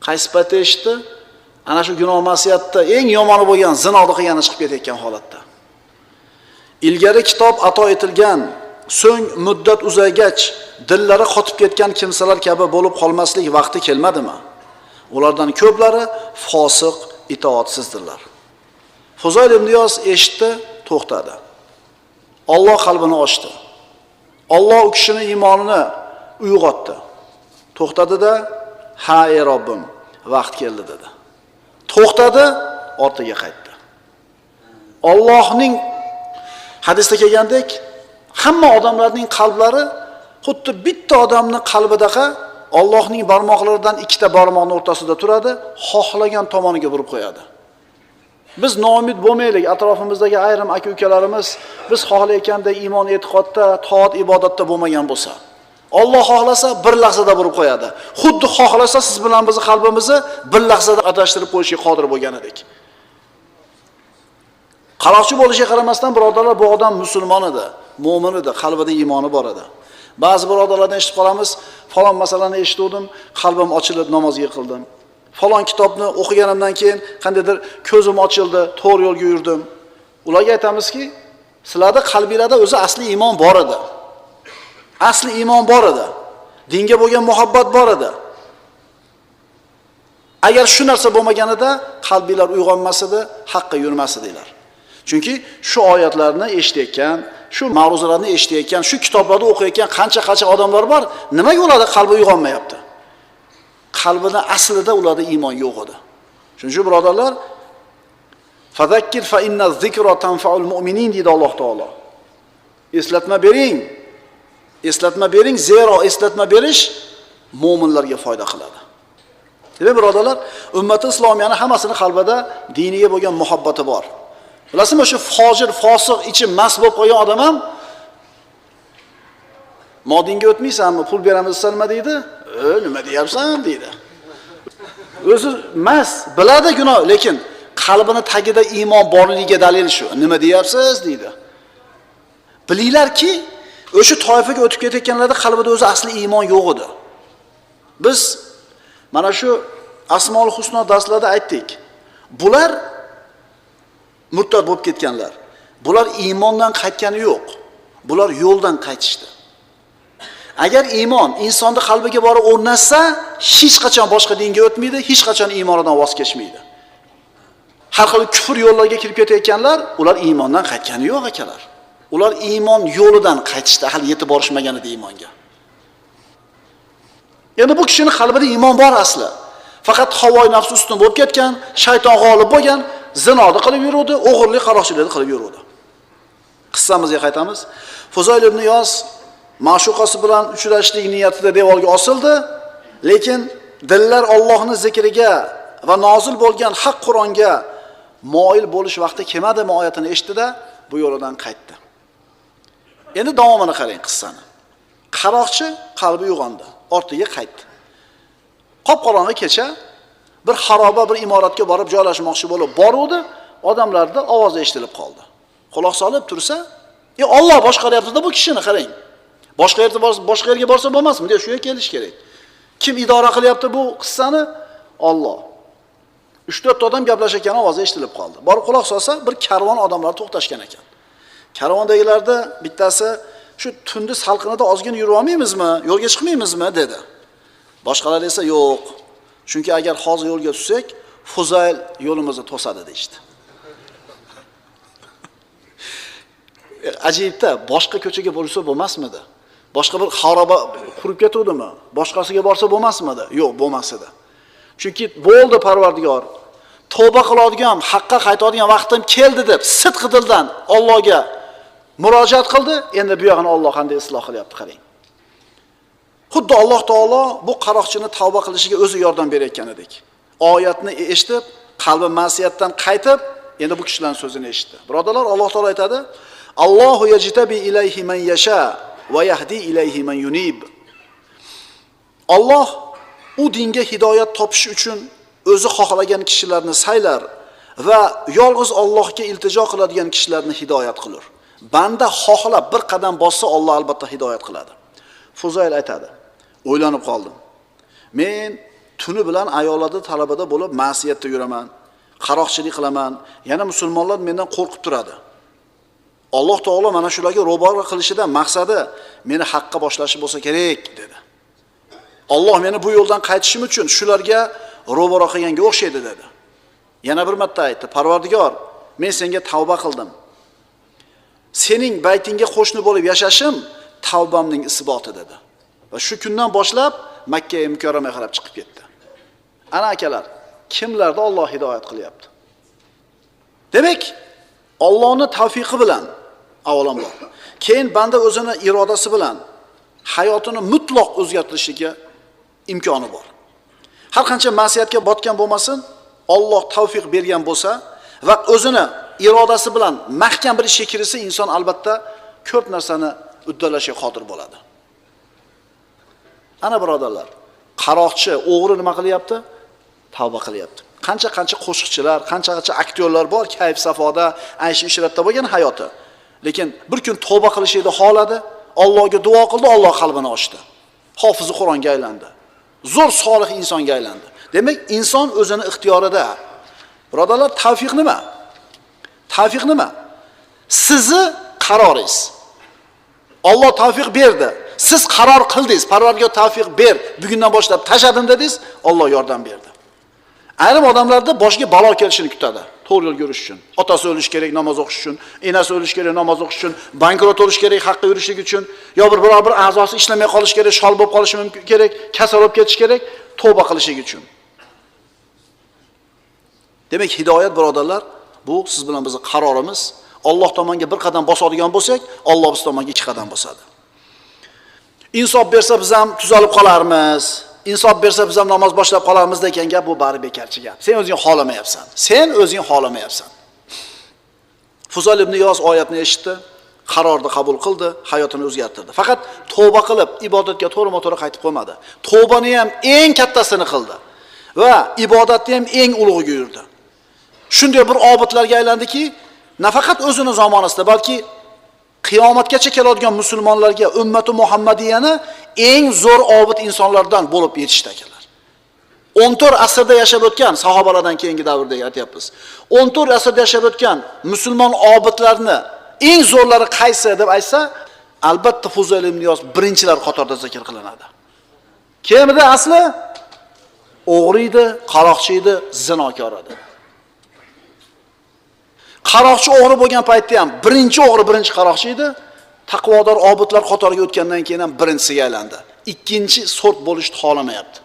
Qaysi paytda eshitdi? Ana shu gunoh ma'siyatda eng yomoni bo'lgan zinoni qilgani chiqib ketayotgan holatda. Ilgari kitob ato etilgan, so'ng muddat uzaygach dillari qotib ketgan kimsalar kabi bo'lib qolmaslik vaqti kelmadimi? Ulardan ko'plari fosiq, itoatsizdirlar. Fuzayl ibn Iyoz eshitdi, to'xtadi. Alloh qalbini ochdi. Alloh u kishining iymonini uyg'otdi. To'xtadi-da, ha ey Robbim, vaqt keldi dedi. To'xtadi, ortiga qaytdi. Allohning hadisda kelgandek, hamma odamlarning qalblari xuddi bitta odamning qalbidaqa Allohning barmoqlaridan ikkita barmoqning o'rtasida turadi, xohlagan tomoniga burib qo'yadi. Biz noumid bo'lmaylik, atrofimizdagi ayrim aka-ukalarimiz biz xohlayotganda iymon e'tiqodda, toat ibodatda bo'lmagan bo'lsa, Alloh xohlasa bir lahzada burib qo'yadi. Xuddi xohlasa siz bilan bizni qalbimizni bir lahzada adashtirib qo'yishga qodir bo'lgan edik. Qaroqchi bo'lishiga qaramasdan birodarlar, bu odam musulmon edi, mo'min edi, qalbida iymoni bor edi. Ba'zi birodarlardan eshitib qolamiz, falon masalani eshitdim, qalbim ochilib namozga qildim. Falon kitobni o'qiganimdan keyin qandaydir ko'zim ochildi, to'g'ri yo'lga yurdim. Ularga aytamizki, sizlarda qalbingizda o'zi asli iymon bor edi. Asli iymon bor edi. Dinga bo'lgan muhabbat bor edi. Agar shu narsa bo'lmaganida qalbinglar uyg'onmas edi, haqqa yurmas edinglar. Chunki shu oyatlarni eshitayotgan, shu ma'ruzalarni eshitayotgan, shu kitoblarni o'qiyotgan qancha-qancha odamlar bor, nimaga ularda qalbi uyg'onmayapti? Qalbida aslida ularda iymon yo'q edi. Shuning uchun birodarlar, Fazakkir fa inna zikra tanfa'ul mu'minin deydi Alloh taolo. Eslatma bering. Eslatma bering, zero eslatma berish mo'minlarga foyda qiladi. Demak, birodarlar, ummati islomiyani hammasini qalbida diniga bo'lgan muhabbati bor. Bilasizmi, shu fojir, fosiq, ichi mast bo'lib qolgan odam ham modinga o'tmaysanmi, pul beramiz desa nima deydi? Nima deyapsan deydi. O'zi mast, biladi gunoh, lekin qalbini tagida iymon borligiga dalil shu. Nima deyapsiz deydi. Bilinglarki, o'sha toifaga o'tib ketayotganlarda qalbida o'zi asli iymon yo'q edi. Biz mana shu Asmaul Husno darslarida aytdik. Bular murtad bo'lib ketganlar. Bular iymondan qaytgani yo'q. Bular yo'ldan qaytishdi. Agar iymon insonning qalbiga borib o'rnashsa, hech qachon boshqa dinga o'tmaydi, hech qachon iymonidan voz kechmaydi. Har xil kufr yo'llarga kirib ketayotganlar, ular iymondan qaytgani yo'q akalar. Ular iymon yo'lidan qaytishdi, hali yetib borishmagan edi iymonga. Endi bu kishining qalbida iymon bor asli. Faqat havoyi nafs ustun bo'lib ketgan, shayton g'olib bo'lgan, zinoni qilib yuruvdi, o'g'irlik, qaroqchilikni qilib yuruvdi. Qissamizga qaytamiz. Fuzayl ibn Iyoz ma'shuqasi bilan uchrashlik niyatida devorga osildi, lekin dillar Allohning zikriga va nozil bo'lgan haq Qur'onga moyil bo'lish vaqti kelmadimi oyatini eshitdi-da, bu yo'lidan qaytdi. Endi davomini qarang qissani. Qaroqchi qalbi uyg'ondi, ortiga qaytdi. Qop-qorong'i kecha bir xaroba bir imoratga borib joylashmoqchi bo'lib boruvdi, odamlarda ovoz eshitilib qoldi. Quloq solib tursa, Alloh boshqaryapti-da bu kishini, qarang. Boshqa yerga borsa, boshqa yerga borsa bo'lmasmi? Deya shu yerga kelish kerak. Kim idora qilyapti bu qissani? Alloh. 3-4 odam gaplashayotgan ovozi eshitilib qoldi. Borib quloq solsa, bir karvon odamlar to'xtashgan ekan. Karvondagilarda bittasi shu tunni salqinida ozgina yura olmaymizmi, yo'lga chiqmaymizmi dedi. Boshqalar esa yo'q. Chunki agar hozir yo'lga tushsak, Fuzayl yo'limizni to'sadi deyishdi. Ajibda, boshqa ko'chaga borsa bo'lmasmidi? Boshqa bir xaroba qurib ketuvdimi? Boshqasiga borsa bo'lmasmidi? Yo'q, bo'lmas edi. Chunki bo'ldi Parvardigor, tavba qiladigan, haqqa qaytadigan vaqtim keldi deb sidqi dildan Allohga murojaat qildi. Endi bu yog'ini Alloh qanday isloh qilyapti qarang. Xuddi Alloh taolo bu qaroqchini tavba qilishiga o'zi yordam berayotgan edik. Oyatni eshitib, qalbi ma'siyatdan qaytib, endi bu kishilarning so'zini eshitdi. Birodarlar, Alloh taolo aytadi: Allohu yajtabi ilayhi man yasha va yahdi ilayhi man yunib. Alloh u dinga hidoyat topish uchun o'zi xohlagan kishilarni saylar va yolg'iz Allohga iltijo qiladigan kishilarni hidoyat qilur. Banda xohlab bir qadam bossa, Alloh albatta hidoyat qiladi. Fuzayl aytadi: o'ylanib qoldim. Men tuni bilan ayollarda talabada bo'lib ma'siyatda yuraman, qaroqchilik qilaman, yana musulmonlar mendan qo'rqib turadi. Alloh taolo mana shularga ro'baro qilishidan maqsadi meni haqqa boshlashi bo'lsa kerak dedi. Alloh meni bu yo'ldan qaytishim uchun shularga ro'baro qilganga o'xshaydi dedi. Yana bir marta aytdi: Parvardigor, men senga tavba qildim. Sening baytingga qo'shni bo'lib yashashim tavbamning isboti dedi. Va shu kundan boshlab Makka mukarramaga qarab chiqib ketdi. Ana akalar, kimlarda Alloh hidoyat qilyapti? Demak, Allohning tavfiqi bilan avvalambor, keyin banda o'zini irodasi bilan hayotini mutlaq o'zgartirishiga imkoni bor. Har qancha ma'siyatga botgan bo'lmasin, Alloh tavfiq bergan bo'lsa va o'zini irodasi bilan mahkam bir ishga kirsa, inson albatta ko'p narsani uddalashga qodir bo'ladi. Ana birodarlar, qaroqchi, o'g'ri nima qilyapti? Tavba qilyapti. Qancha-qancha qo'shiqchilar, qancha-qancha aktyorlar bor, kayf safoda, aysh ishratda bo'lgan hayoti. Lekin bir kun tavba qilishni xohladi, Allohga duo qildi, Alloh qalbini ochdi. Hofizi Qur'onga aylandi. Zo'r solih insonga aylandi. Demak, inson o'zini ixtiyorida. Birodarlar, tavfiq nima? Tavfiq nima? Sizni qaroringiz. Alloh tavfiq berdi. Siz qaror qildingiz, Parvardigor tavfiq ber, bugundan boshlab tashladim dedingiz, Alloh yordam berdi. Ayrim odamlarda boshiga balo kelishini kutadi, to'g'ri yo'l yurish uchun. Otasi o'lishi kerak namoz o'qish uchun, enasi o'lishi kerak namoz o'qish uchun, bankrot bo'lish kerak haqqa yurishlik uchun, yo bir biror bir a'zosi ishlamay qolishi kerak, shol bo'lib qolishi mumkin kerak, kasal bo'lib ketish kerak, tavba qilishlik uchun. Demak, hidoyat birodarlar Bu siz bilan bizning qarorimiz. Alloh tomonga bir qadam bosadigan bo'lsak, Alloh biz tomonga 2 qadam bosadi. Insof bersa biz ham tuzalib qolarmiz. Insof bersa biz ham namoz boshlab qolarmiz degan gap bu bari bekorchi gap. Sen o'zing xohlamayapsan. Sen o'zing xohlamayapsan. Fuzayl ibn Iyoz oyatni eshitdi, qarorni qabul qildi, hayotini o'zgartirdi. Faqat tavba qilib, ibodatga to'g'rima-to'g'ri qaytib qo'ymadi. Tavbani ham eng kattasini qildi va ibodatni ham eng ulug'iga yurdi. Shunday bir obidlarga aylandiki, nafaqat o'zini zamonasida, balki qiyomatgacha keladigan musulmonlarga ummati Muhammadiyani eng zo'r obid insonlardan bo'lib yetishdi akalar. 14 asrda yashab o'tgan sahobalardan keyingi davrda aytyapmiz. 14 asrda yashab o'tgan musulmon obidlarni eng zo'rlari qaysi deb aytsa, albatta Fuzayl ibn Iyoz birinchilar qatorida zikr qilinadi. Kim edi asli? O'g'ri edi, qaroqchi edi, zinokor edi. Qaroqchi o'g'ri bo'lgan paytda ham birinchi o'g'ri, birinchi qaroqchi edi. Taqvodor obidlar qatoriga o'tgandan keyin ham birinchisiga aylandi. Ikkinchi sort bo'lishni xohlamayapti.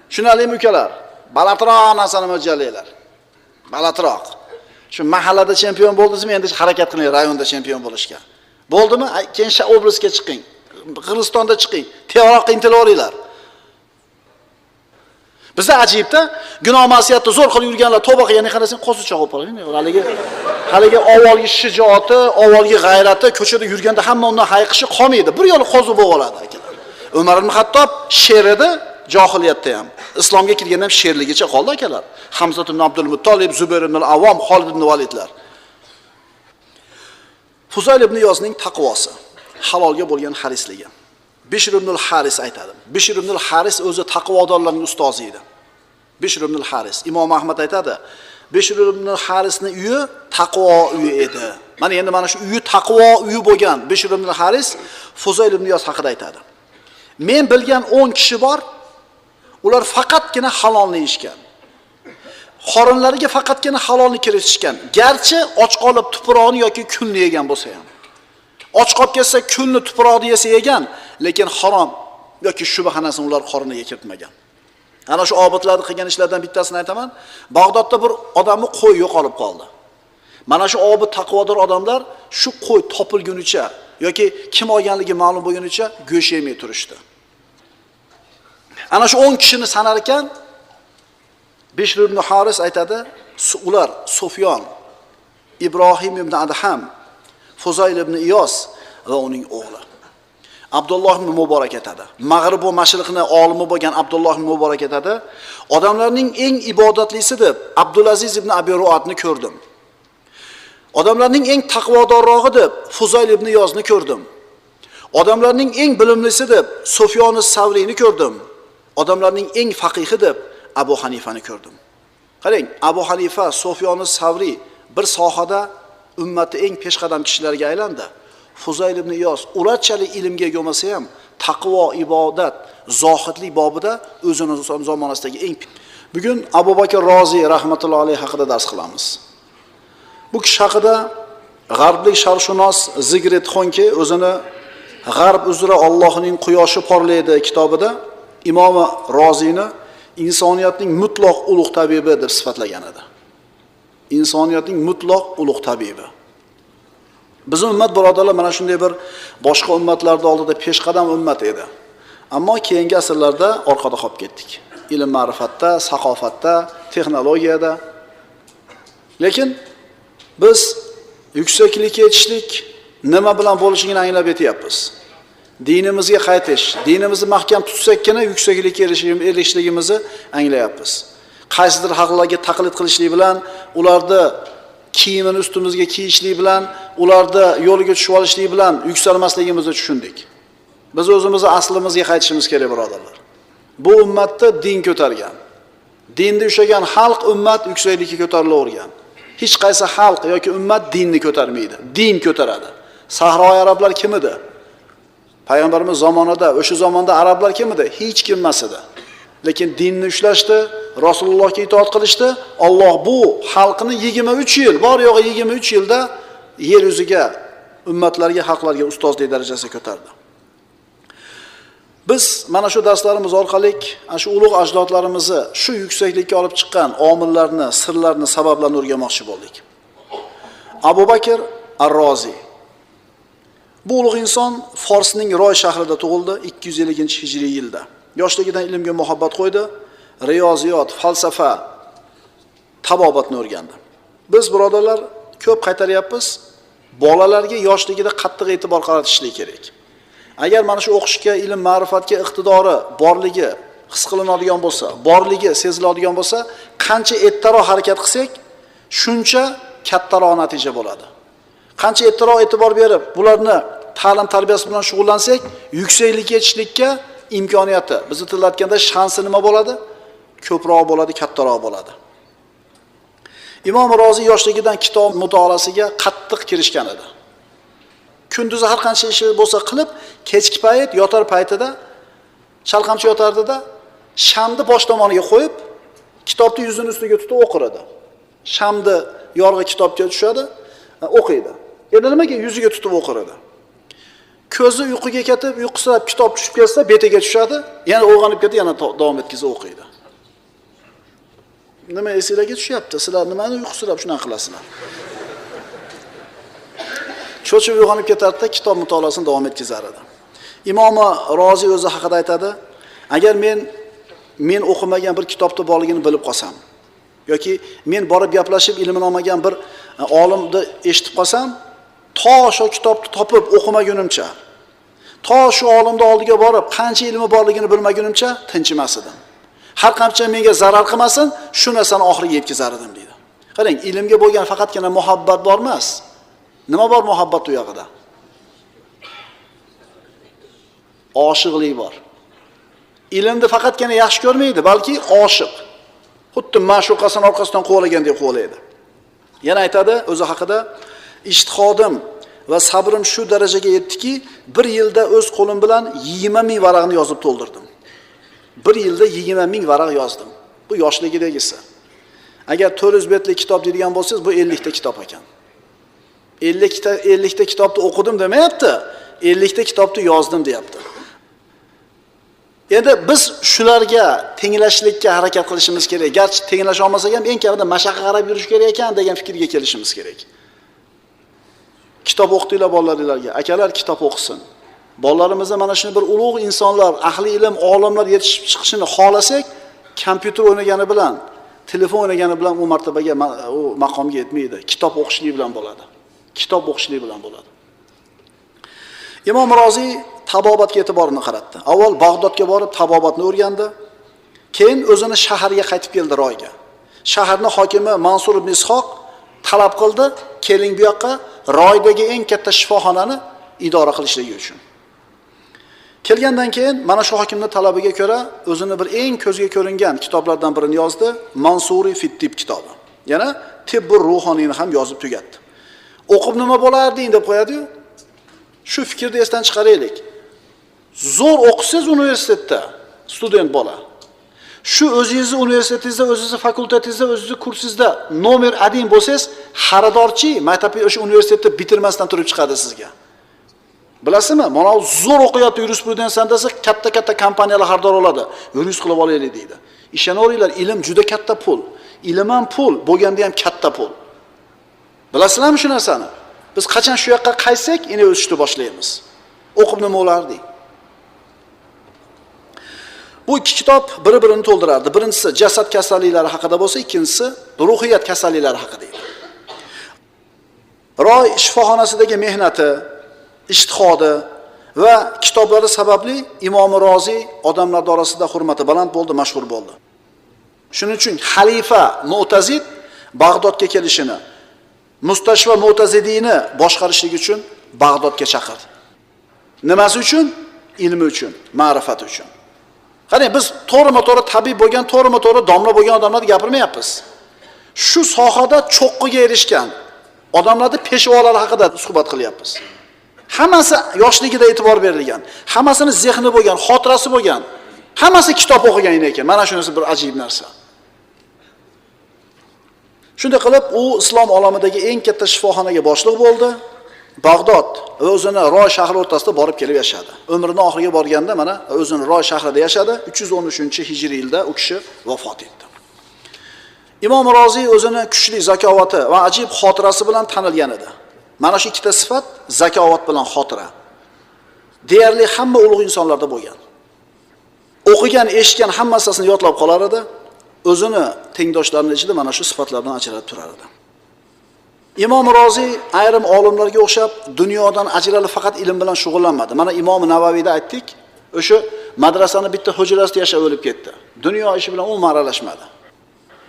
Tushunarlimi ukalar? Balandroq narsani mo'ljallanglar. Balandroq. Shu mahallada chempion bo'ldingizmi, endi harakat qiling rayonda chempion bo'lishga. Bo'ldimi? Keyin oblastga chiqing. Qirg'izistonda chiqing. Tezroq intilaveringlar. Bizda ajibda gunoh ma'siyatni zo'r qilib yurganlar tavba qilganini qarasang qo'zichoq bo'lib qoladi. Haligi avvalgi shijoati, avvalgi g'ayrati ko'chada yurganda hamma undan hayiqishi qolmaydi. Bir yo'li qo'zi bo'lib oladi akalar. Umar ibn Xattob sher edi johiliyatda ham. Islomga kirganda ham sherligicha qoldi akalar. Hamza ibn Abdul Muttolib, Zubayr ibn al-Avvom, Xolid ibn Validlar. Fuzayl ibn Iyozning taqvosi, halolga bo'lgan harisligi. Bishr ibn al-Haris aytadi. Bishr ibn al-Haris o'zi taqvodorlarning ustozi edi. Bishr ibn al-Haris, Imom Ahmad aytadi, Bishr ibn al-Harisning uyi taqvo uyi edi. Mana endi mana shu uyi taqvo uyi bo'lgan Bishr ibn al-Haris Fuzayl ibn Iyoz haqida aytadi. Men bilgan 10 kishi bor, ular faqatgina halolni yeyishgan. Qorinlariga faqatgina halolni kiritishgan. Garchi och qolib tuproqni yoki kulni yegan bo'lsa ham. Och qolib ketsa kulni tuproqni yesa yegan, lekin harom yoki shubha narsani ular qorniga kiritmagan. Ana shu obidlarni qilgan ishlardan bittasini aytaman. Bag'dodda bir odamni qo'y yo'qolib qoldi. Mana shu obid taqvodor odamlar shu qo'y topilgunicha yoki kim olganligi ma'lum bo'lgunicha go'sht yemay turishdi. Ana shu 10 kishini sanar ekan, Bishr ibn Haris aytadi, ular Sufyon, Ibrohim ibn Adham, Fuzayl ibn Iyoz va uning o'g'li. Abdulloh ibn Muborak aytadi. Mag'rib va mashriqni olimi bo'lgan Abdulloh ibn Muborak aytadi, odamlarning eng ibodatlisi deb Abdulaziz ibn Abi Ruatni ko'rdim. Odamlarning eng taqvodorrog'i deb Fuzayl ibn Iyozni ko'rdim. Odamlarning eng bilimlisi deb Sufyon as-Savriyni ko'rdim. Odamlarning eng faqihi deb Abu Hanifani ko'rdim. Qarang, Abu Hanifa, Sufyon as-Savriy bir sohada ummati eng peshqadam kishilarga aylandi. Fuzayl ibn Iyoz ularchalik ilmga ega bo'lmasa ham taqvo, ibodat, zohidlik bobida o'zini zamonasidagi eng. Bugun Abu Bakr Rozi rahmatullohi alayhi haqida dars qilamiz. Bu kishi haqida g'arblik sharqshunos Zigrid Xonke o'zini G'arb uzra Allohning quyoshi porlaydi kitobida Imom Roziyni insoniyatning mutlaq ulug' tabibi deb sifatlagan edi. Insoniyatning mutlaq ulug' tabibi. Bizning ummat birodarlar mana shunday bir boshqa ummatlarning oldida peshqadam ummat edi. Ammo keyingi asrlarda orqada qolib ketdik. Ilm ma'rifatda, saqofatda, texnologiyada. Lekin biz yuksaklikka yetishdik, nima bilan bo'lishini anglab yetyapmiz. Dinimizga qaytish, dinimizni mahkam tutsakkina yuksaklikka erishishligimizni anglayapmiz. Qaysidir xalqlarga taqlid qilishlik bilan, ularni kiyimini ustimizga kiyishlik bilan, ularni yo'liga tushib olishlik bilan yuksalmasligimizni tushundik. Biz o'zimizni aslimizga qaytishimiz kerak, birodarlar. Bu ummatda din ko'targan. Dinni ushlagan xalq ummat yuksaklikka ko'tarilavergan. Hech qaysi xalq yoki ummat dinni ko'tarmaydi, din ko'taradi. Sahroy arablar kim edi? Payg'ambarimiz zamonida, o'sha zamonda arablar kim edi? Hech kim emas edi. Lekin dinni ushlashdi, Rasulullohga itoat qilishdi. Alloh bu xalqni 23 yil, bor yo'g'i 23 yilda yer yuziga, ummatlarga, xalqlarga ustozlik darajasiga ko'tardi. Biz mana shu darslarimiz orqali ana shu ulug' ajdodlarimizni shu yuksaklikka olib chiqqan omillarni, sirlarni, sabablarni o'rganmoqchi bo'ldik. Abu Bakr Ar-Rozi. Bu ulug' inson Forsning Roy shahrida tug'ildi 250-hijriy yilda. Yoshligidan ilmga muhabbat qo'ydi, riyoziyot, falsafa, tabobatni o'rgandi. Biz birodarlar ko'p qaytaryapmiz, bolalarga yoshligida qattiq e'tibor qaratishlik kerak. Agar mana shu o'qishga, ilm, ma'rifatga iqtidori borligi his qilinadigan bo'lsa, borligi seziladigan bo'lsa, qancha ertaroq harakat qilsak, shuncha kattaroq natija bo'ladi. Qancha ertaroq e'tibor berib, bularni ta'lim tarbiyasi bilan shug'ullansak, yuksaklikka yetishlikka imkoniyati, bizni tilda aytganda shansi nima bo'ladi? Ko'proq bo'ladi, kattaroq bo'ladi. Imom Rozi yoshligidan kitob mutolaasiga qattiq kirishgan edi. Kunduzi har qancha ishi bo'lsa qilib, kechki payt yotar paytida chalqancha yotardida shamni bosh tomoniga qo'yib, kitobni yuzini ustiga tutib o'qir edi. Shamni yorug'i kitobga tushadi, o'qiydi. Endi nimaga yuziga tutib o'qir edi? Ko'zi uyquga ketib, uyqusirab kitob tushib ketsa, betiga tushadi, yana uyg'onib ketib, yana davom etkazib o'qiydi. Nima esingizga tushyapti? Sizlar nimani uyqusirab shunaqa qilasizlar? Cho'chib uyg'onib ketardida kitob mutolaasini davom etkazar edi. Imom Rozi o'zi haqida aytadi, agar men o'qimagan bir kitobda borligini bilib qolsam yoki men borib gaplashib ilmini olmagan bir olimni eshitib qolsam, to shu kitobni topib o'qimagunimcha, to shu olimni oldiga borib qancha ilmi borligini bilmagunimcha tinchimas edim. Har qancha menga zarar qilmasin, shu narsani oxiriga yetkazar edim deydi. Qarang, ilmga bo'lgan faqatgina muhabbat bor emas. Nima bor muhabbat u yog'ida? Oshiqlik bor. Ilmni faqatgina yaxshi ko'rmaydi, balki oshiq. Xuddi ma'shuqasini orqasidan quvalagandek quvalaydi. Yana aytadi o'zi haqida, ijtihodim va sabrim shu darajaga yetdiki, bir yilda o'z qo'lim bilan 20 ming varaqni yozib to'ldirdim. Bir yilda 20 ming varaq yozdim. Bu yoshligidagisi. Agar 400 betlik kitob deydigan bo'lsangiz, bu 50 ta kitob ekan. 50 ta kitobni o'qidim demayapti, 50 ta kitobni yozdim deyapti. Endi biz shularga tenglashlikka harakat qilishimiz kerak. Garchi tenglasha olmasak ham eng kamida mashaqqa qarab yurish kerak ekan degan fikrga kelishimiz kerak. Kitob o'qitinglar bolalaringizga, akalar kitob o'qisin. Bolalarimizda mana shuni bir ulug' insonlar, ahli ilm, olimlar yetishib chiqishini xohlasak, kompyuter o'ynagani bilan, telefon o'ynagani bilan u martabaga, u maqomga yetmaydi. Kitob o'qishlik bilan bo'ladi. Kitob o'qishlik bilan bo'ladi. Imom Rozi tabobatga e'tiborini qaratdi. Avval Bag'dodga borib tabobatni o'rgandi. Keyin o'zini shaharga qaytib keldi, Royga. Shaharning hokimi Mansur ibn Ishoq talab qildi, keling bu yoqqa, Roydagi eng katta shifoxonani idora qilishligi uchun. Kelgandan keyin mana shu hokimning talabiga ko'ra o'zini bir eng ko'zga ko'ringan kitoblardan birini yozdi, Mansuri fit-tib kitobi. Yana Tibbur ruhoniyni ham yozib tugatdi. O'qib nima bo'larding deb qo'yadi-yu. Shu fikrni esdan chiqaraylik. Zo'r o'qisangiz universitetda, student bola. Shu o'zingizni universitetingizda, o'zingizni fakultetingizda, o'zingizni kursingizda nomer 1 bo'lsangiz, xaridorchi maktabni o'sha universitetni bitirmasdan turib chiqadi sizga. Bilasizmi? Mana zo'r o'qiyapti yurisprudensiya desa, katta-katta kompaniyalar xaridor oladi. Yurist qilib olaylik deydi. Ishonaveringlar, ilm juda katta pul. Ilm ham pul, bo'lganda ham katta pul. Bilasizlarmi shu narsani? Biz qachon shu yoqqa qaytsak, endi o'sishni boshlaymiz. O'qib nima bo'lardik? Bu ikki kitob bir-birini to'ldirardi. Birinchisi jasad kasalliklari haqida bo'lsa, ikkinchisi ruhiyat kasalliklari haqida edi. Roy shifoxonasidagi mehnati, ijtihodi va kitoblari sababli Imom Rozi odamlar orasida hurmati baland bo'ldi, mashhur bo'ldi. Shuning uchun xalifa Mu'tazid Bag'dodga kelishini, Mustashfa Mu'tazidiyni boshqarishlik uchun Bag'dodga chaqirdi. Nimasi uchun? Ilmi uchun, ma'rifati uchun. Qarang, biz to'g'rima-to'g'ri tabib bo'lgan, to'g'rima-to'g'ri domla bo'lgan odamlarni gapirmayapmiz. Shu sohada cho'qqiga erishgan odamlarni peshvolari haqida suhbat qilyapmiz. Hammasi yoshligida e'tibor berilgan, hammasini zehni bo'lgan, xotirasi bo'lgan, hammasi kitob o'qigan ekan. Mana shunisi bir ajib narsa. Shunday qilib, u islom olamidagi eng katta shifoxonaga boshliq bo'ldi. Bag'dod va o'zini Roy shahri o'rtasida borib kelib yashadi. Umrini oxiriga borganda mana o'zini Roy shahrida yashadi. 313-hijriy yilda u kishi vafot etdi. Imom Roziy o'zini kuchli zakovati va ajib xotirasi bilan tanilgan edi. Mana shu ikkita sifat, zakovat bilan xotira, deyarli hamma ulug' insonlarda bo'lgan. O'qigan, eshitgan hammasini yodlab qolar edi. O'zini tengdoshlarining ichida mana shu sifatlar bilan ajralib turar edi. Imom Roziy ayrim olimlarga o'xshab dunyodan ajralib faqat ilm bilan shug'ullanmadi. Mana Imom Navaviyda aytdik, o'sha madrasani bitta hujrasida yashab o'lib ketdi. Dunyo ishi bilan umuman aralashmadi.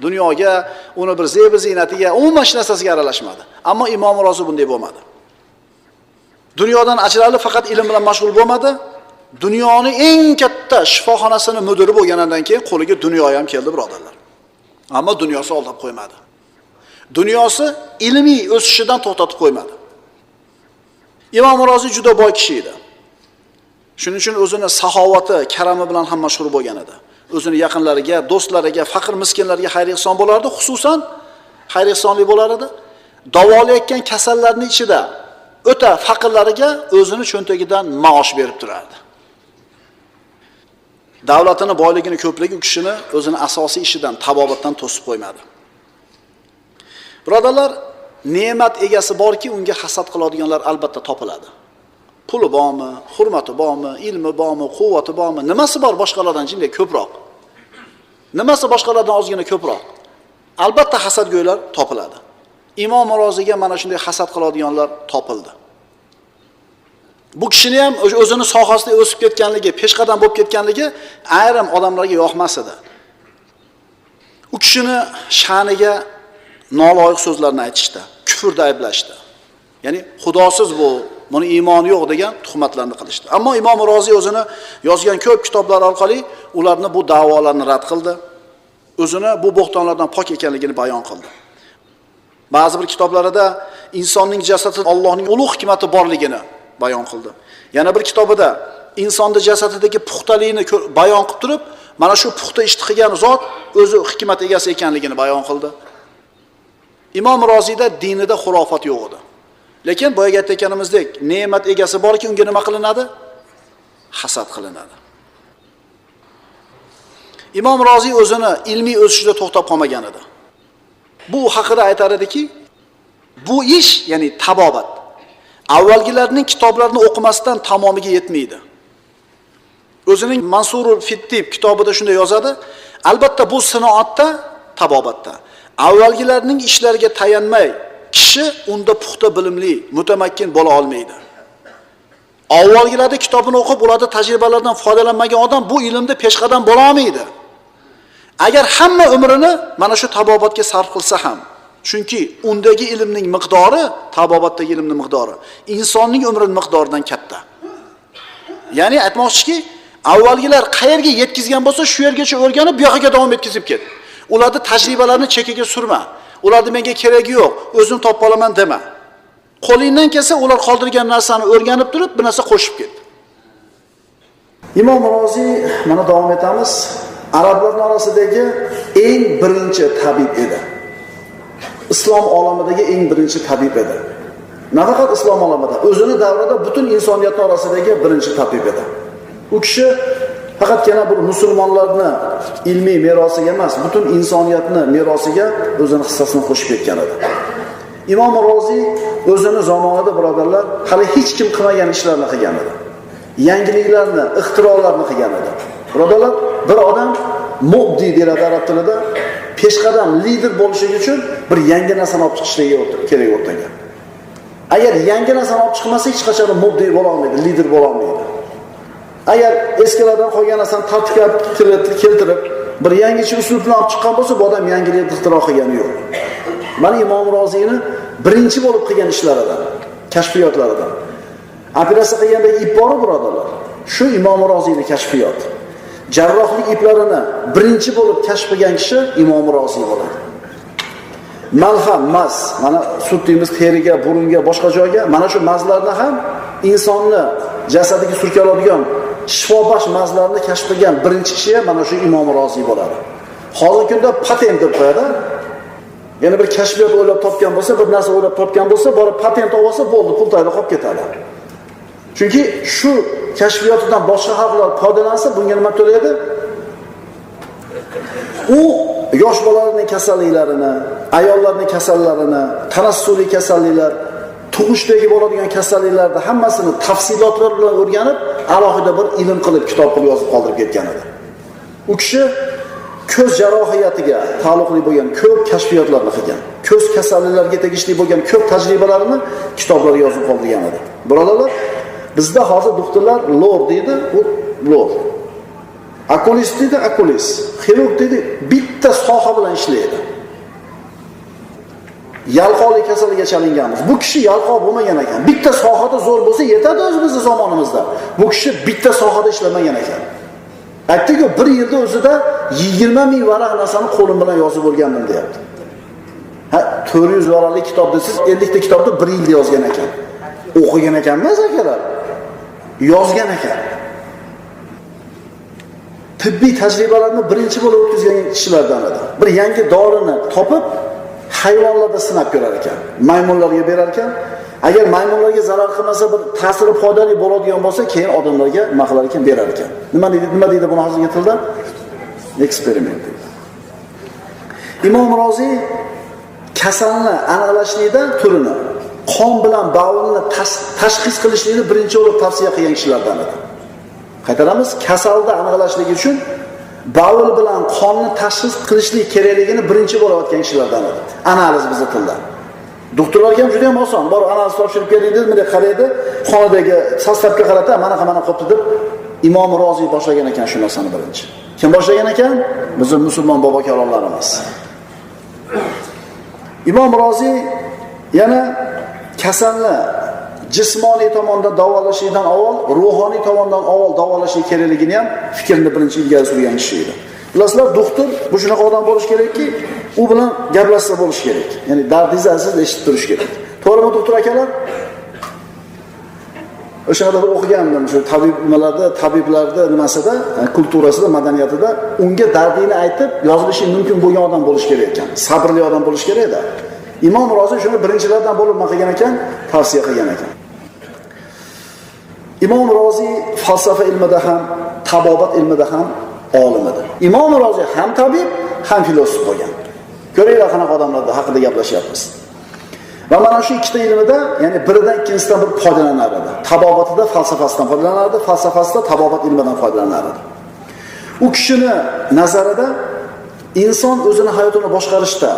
Dunyoga, uni bir zebi ziynatiga, umuman hech narsasiga aralashmadi. Ammo Imom Roziy bunday bo'lmadi. Dunyodan ajralib faqat ilm bilan mashg'ul bo'lmadi. Dunyoni eng katta shifoxonasini mudiri bo'lganidan keyin qo'liga dunyo ham keldi, birodarlar. Ammo dunyosi aldab qo'ymadi. Dunyosi ilmiy o'sishidan to'xtatib qo'ymadi. Imom Roziy juda boy kishi edi. Shuning uchun o'zini saxovati, karami bilan ham mashhur bo'lgan edi. O'zini yaqinlariga, do'stlariga, faqir miskinlarga xayr-ehson bo'lardi, xususan xayr-ehsonli bo'lar edi. Davolayotgan kasallarning ichida o'ta faqirlariga o'zini cho'ntagidan maosh berib turardi. Davlatini, boyligini ko'pligi u kishini o'zini asosiy ishidan, tabobatdan to'sib qo'ymadi. Birodarlar, ne'mat egasi borki, unga hasad qiladiganlar albatta topiladi. Puli bormi, hurmati bormi, ilmi bormi, quvvati bormi, nimasi bor boshqalardan jinday ko'proq? Nimasi boshqalardan ozgina ko'proq? Albatta hasadgo'ylar topiladi. Imom Roziyga mana shunday hasad qiladiganlar topildi. Bu kishini ham o'zini sohasida o'sib ketganligi, peshqadam bo'lib ketganligi ayrim odamlarga yoqmas edi. U kishini sha'niga noloyiq so'zlarni aytishdi, kufrda ayblashdi. Ya'ni xudosiz bu, buni iymoni yo'q degan tuhmatlarni qilishdi. Ammo Imom Roziy o'zini yozgan ko'p kitoblar orqali ularni bu da'volarni rad qildi. O'zini bu bo'xtonlardan pok ekanligini bayon qildi. Ba'zi bir kitoblarida insonning jasadi Allohning ulug' hikmati borligini bayon qildi. Yana bir kitobida insonning jasadidagi puxtalikni bayon qilib turib, mana shu puxta ishni qilgan zot o'zi hikmat egasi ekanligini bayon qildi. Imom Roziyda dinida xurofat yo'q edi. Lekin boyaga aytganimizdek, ne'mat egasi borki, unga nima qilinadi? Hasad qilinadi. Imom Roziy o'zini ilmiy o'sishida to'xtab qolmagan edi. Bu haqida aytar ediki, bu ish, ya'ni tabobat, avvalgilarning kitoblarini o'qimasdan tamomiga yetmaydi. O'zining Mansurul Fittib kitobida shunday yozadi: albatta bu sinoatda, tabobatda avvalgilarning ishlariga tayanmay kishi unda puxta bilimli, mutamakkin bo'la olmaydi. Avvalgilarning kitobini o'qib, ularning tajribalaridan foydalanmagan odam bu ilmda peshqadam bo'la olmaydi. Agar hamma umrini mana shu tabobatga sarf qilsa ham, chunki undagi ilmning miqdori, tabobatdagi ilmning miqdori insonning umrining miqdoridan katta. Ya'ni aytmoqchiki, avvalgilar qayerga yetkazgan bo'lsa, shu yergacha o'rganib, bu yoqqa davom etkazib ket. Ularning tajribalarini chekiga surma. Ularni menga keragi yo'q, o'zim topib olaman dema. Qo'lingdan kelsa ular qoldirgan narsani o'rganib turib, bir narsa qo'shib ket. Imom Roziy, mana davom etamiz, arablar orasidagi eng birinchi tabib edi. Islom olamidagi eng birinchi tabib edi. Nafaqat islom olamida, o'zini davrida butun insoniyat orasidagi birinchi tabib edi. U kishi faqatgina bir musulmonlarni ilmiy merosiga emas, butun insoniyatni merosiga o'zini hissasini qo'shib ketgan edi. Imom Roziy o'zini zamonida, birodarlar, hali hech kim qilmagan ishlarni qilgan edi. Yangiliklarni, ixtirolarni qilgan edi. Birodarlar, bir odam mubdi deyiladi arab tilida, peshqadam lider bo'lishi uchun bir yangi narsani olib chiqishligi kerak o'rtaga. Agar yangi narsani olib chiqmasa, hech qachon mubdi bo'la olmaydi, lider bo'la olmaydi. Agar eskilardan qolgan narsani tartibga keltirib, bir yangicha usul bilan olib chiqqan bo'lsa, bu odam yangilik ixtiro qilgani yo'q. Mana Imom Roziyni birinchi bo'lib qilgan ishlaridan, kashfiyotlaridan. Operatsiya qilganda ip bor, birodarlar. Shu Imom Roziyni kashfiyoti. Jarrohlik iplarini birinchi bo'lib kashf qilgan kishi Imom Roziy bo'ladi. Malham, maz, mana surtdimiz teriga, burunga, boshqa joyga, mana shu mazlarni ham insonni jasadiga surkaladigan shifobaxsh mazlarni kashf qilgan birinchi kishi mana shu Imom Roziy bo'ladi. Hozirgi kunda patent deb qo'yadi. Yana bir kashfiyot o'ylab topgan bo'lsa, bir narsa o'ylab topgan bo'lsa, borib patent olsa bo'ldi, pul tayda qolib ketadi. Chunki shu kashfiyotidan boshqa xalqlar foydalansa, bunga nima to'laydi? U yosh bolalarning kasalliklarini, ayollarning kasallarini, tanassuliy kasalliklar, tug'ishdagi bo'ladigan kasalliklarni hammasini tafsilotlar bilan o'rganib, alohida bir ilm qilib, kitob qilib yozib qoldirib ketgan edi. U kishi ko'z jarohiyatiga taalluqli bo'lgan ko'p kashfiyotlarni qilgan. Ko'z kasalliklariga tegishli bo'lgan ko'p tajribalarini kitoblarga yozib qoldirgan edi. Birodarlar, bizda hozir doktorlar lor deydi, u lor. Okulist deydi, okulist. Xirurg deydi, bitta soha bilan ishlaydi. Yalqovlik kasaliga chalinganmiz. Bu kishi yalqov bo'lmagan ekan. Bitta sohada zo'r bo'lsa yetadi o'zi bizning zamonimizda. Bu kishi bitta sohada ishlamagan ekan. Aytdi-ku, bir yilda o'zida 20 ming varaq narsani qo'lim bilan yozib o'rgandim deyapti. Ha, 400 varaqli kitob desiz, 50 ta kitobni bir yilda yozgan ekan. O'qigan ekan emas akalar. Yozgan ekan. Tibbiy tajribalarni birinchi bo'lib o'tkazgan kishilardan edi. Bir yangi dorini topib hayvonlarda sinab ko'rar ekan. Maymunlarga berar ekan. Agar maymunlarga zarar qilmasa, bir ta'siri foydali bo'ladigan bo'lsa, keyin odamlarga nima qilar ekan, berar ekan. Nima deydi? Nima deydi buni hozirgi tilda? Eksperiment deydi. Imom Roziy kasalni aniqlashlikda turini, qon bilan bavulni tashxis qilishlikni birinchi bo'lib tavsiya qilgan kishilardan edi. Qaytaramiz, kasalni aniqlashlik uchun bavul bilan qonni tashxis qilishlik kerakligini birinchi bo'lib aytgan kishilardan edi. Analiz bizning tilda. Doktorlarga ham juda ham oson. Borib analiz topshirib keling dedi, bunday qaraydi, xonadagi sostavga qarata, mana mana qopti deb Imom Roziy boshlagan ekan shu narsani birinchi. Kim boshlagan ekan? Bizning musulmon bobokalonlarimiz. Imom Roziy yana kasalni jismoniy tomondan davolashdan avval, ruhoniy tomondan avval davolashlik kerakligini ham fikrini birinchi ilgari surgan kishi edi. Bilasizlar, doktor bu shunaqa odam bo'lish kerakki, u bilan gaplashsa bo'lish kerak. Ya'ni dardingizni aziz eshitib turish kerak. To'g'rimi doktor akalar? O'shanda bir o'qigandim shu tabib nimalarda, tabiblarda nimasida, kulturasida, madaniyatida unga dardingni aytib yozilishi mumkin bo'lgan odam bo'lish kerak ekan. Sabrli odam bo'lish kerak edi. Imom Roziy shuni birinchilardan bo'lib nima qilgan ekan? Tavsiya qilgan ekan. Imom Roziy falsafa ilmida ham, tabobat ilmida ham olim edi. Imom Roziy ham tabib, ham filosof bo'lgan. Ko'ringlar qanaqa odamlar haqida gaplashyapmiz. Va mana shu ikkita ilmida, ya'ni biridan ikkinchisidan bir foydalanar edi. Tabobatida falsafasidan foydalanardi, falsafasida tabobat ilmidan foydalanar edi. U kishini nazarida inson o'zini hayotini boshqarishda,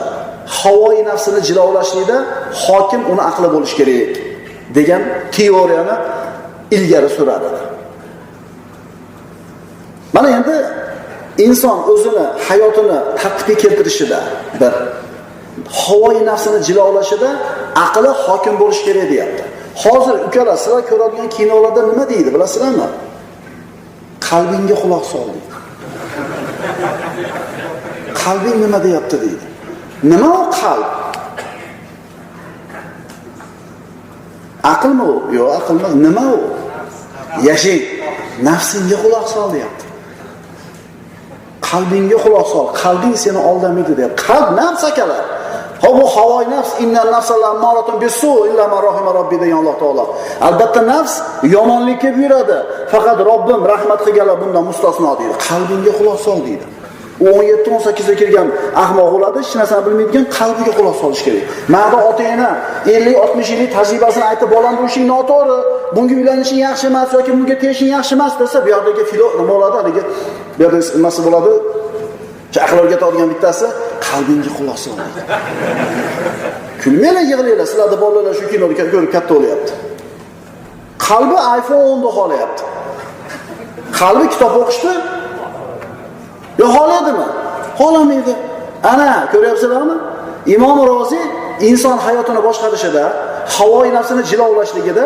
havoyi nafsini jilovlashlikda hokim uni aqli bo'lish kerak degan teoriyani ilgari surar edi. Mana endi inson o'zini hayotini tartibga keltirishida bir havoyi nafsini jilovlashida aqli hokim bo'lish kerak deyapti. Hozir ukalar, sizlar ko'radigan kinolarda nima deydi bilasizlarmi? Qalbingga quloq sol deydi. Qalbing nima deyapti deydi. Nima u qalb? Aqlmi u? Yo'q, aql emas. Nima u? Yashang. Nafsingga quloq sol deyapti. Qalbingga quloq sol. Qalbing seni aldamaydi deyapti. Qalb nafs akalar. Ha bu havoy nafs, innal nafsa lammaratun bisu illa man rahima robbi degan Alloh taolo. Albatta nafs yomonlikka buyuradi. Faqat Robbim rahmat qilganlar bundan mustasno deydi. Qalbingga quloq sol deydi. U 17-18 ga kirgan ahmoq bo'ladi, hech narsani bilmaydigan, qalbiga quloq solish kerak. Mana ota-ona 50-60 yillik tajribasini aytib, bolam bu ishing noto'g'ri, bunga uylanishing yaxshi emas yoki bunga tegishing yaxshi emas desa, bu yoqdagi filo nima bo'ladi? Haligi bu yerda nimasi bo'ladi? Aql o'rgatadigan bittasi qalbingga quloq sol deydi. Kulmanglar, yig'langlar, sizlarda bolalar shu kinoni ko'rib katta bo'lyapti. Qalbi iPhone 10 ni xohlayapti. Qalbi kitob o'qishdi. Yo xohlaydimi? Xohlamaydi. Ana, ko'ryapsizlarmi? Imom Roziy inson hayotini boshqarishida, havoyi nafsini jilovlashligida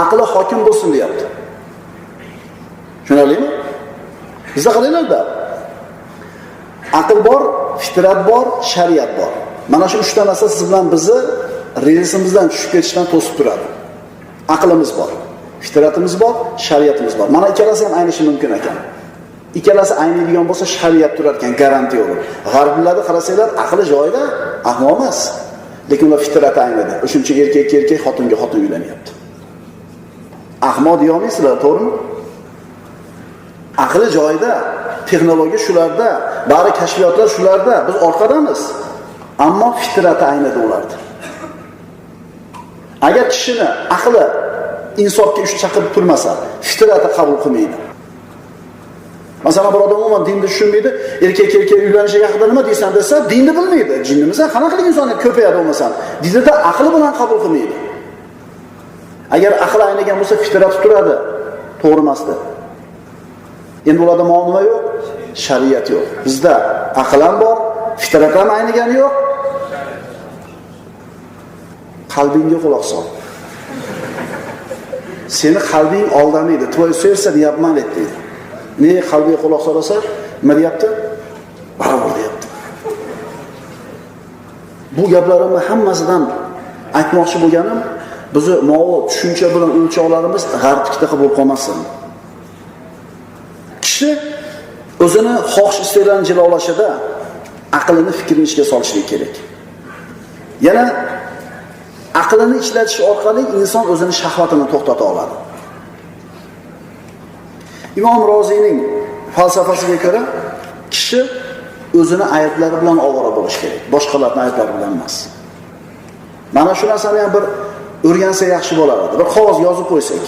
aqli hokim bo'lsin deyapti. Tushunarlimi? Bizda qaranglar-da. Aql bor, fitrat bor, shariat bor. Mana shu uchta narsa siz bilan bizni relsimizdan tushib ketishdan to'sib turadi. Aqlimiz bor, fitratimiz bor, shariatimiz bor. Mana ikkalasi ham aynishi mumkin ekan. Ikkalasi ayniydigan bo'lsa shariat turar ekan, garantiya bo'lib. G'arblarda qarasanglar, aqli joyida, Ahmoq emas. Lekin ular fitrati aynidi. O'shuning uchun erkakka erkak, xotinga xotin uylanyapti. Ahmoq deya olmaysizlar, to'g'rimi? Aqli joyida, texnologiya shularda, bari kashfiyotlar shularda, biz orqadamiz. Ammo fitrati aynidi ularda. Agar kishini aqli insofga uch chaqirib turmasa, fitrati qabul qilmaydi. Masalan, bir odam umuman dinni tushunmaydi, erkak erkak uylanishiga haqida nima deysan desa, dinni bilmaydi. Jinnimisan, qanaqa qilib insoniyat ko'payadi bo'lmasam? Dinida aqli bilan qabul qilmaydi. Agar aqli aynagan bo'lsa, fitrati turadi. To'g'ri emasdi. Endi ularda nima yo'q? Shariat yo'q. Bizda aql ham bor, fitrat ham aynigani yo'q. Qalbingga quloq sol. Seni qalbing aldamaydi. Твое сердце не обманет deydi. Ne qalbiga quloq solasa, nima deyapti? Barobar deyapti. Bu gaplarimni hammasidan aytmoqchi bo'lganim, bizni mo'l tushuncha bilan o'lchovlarimiz g'arbnikidaqa bo'lib qolmasin. Kishi o'zini xohish istaklarini jilovlashida aqlini, fikrini ishga solishligi kerak. Yana aqlini ishlatish orqali inson o'zini shahvatini to'xtata oladi. Imom Roziyning falsafasiga ko'ra, kishi o'zini ayblari bilan ovora bo'lish kerak, boshqalarning ayblari bilan emas. Mana shu narsani ham bir o'rgansa yaxshi bo'lar edi. Bir qog'oz yozib qo'ysak,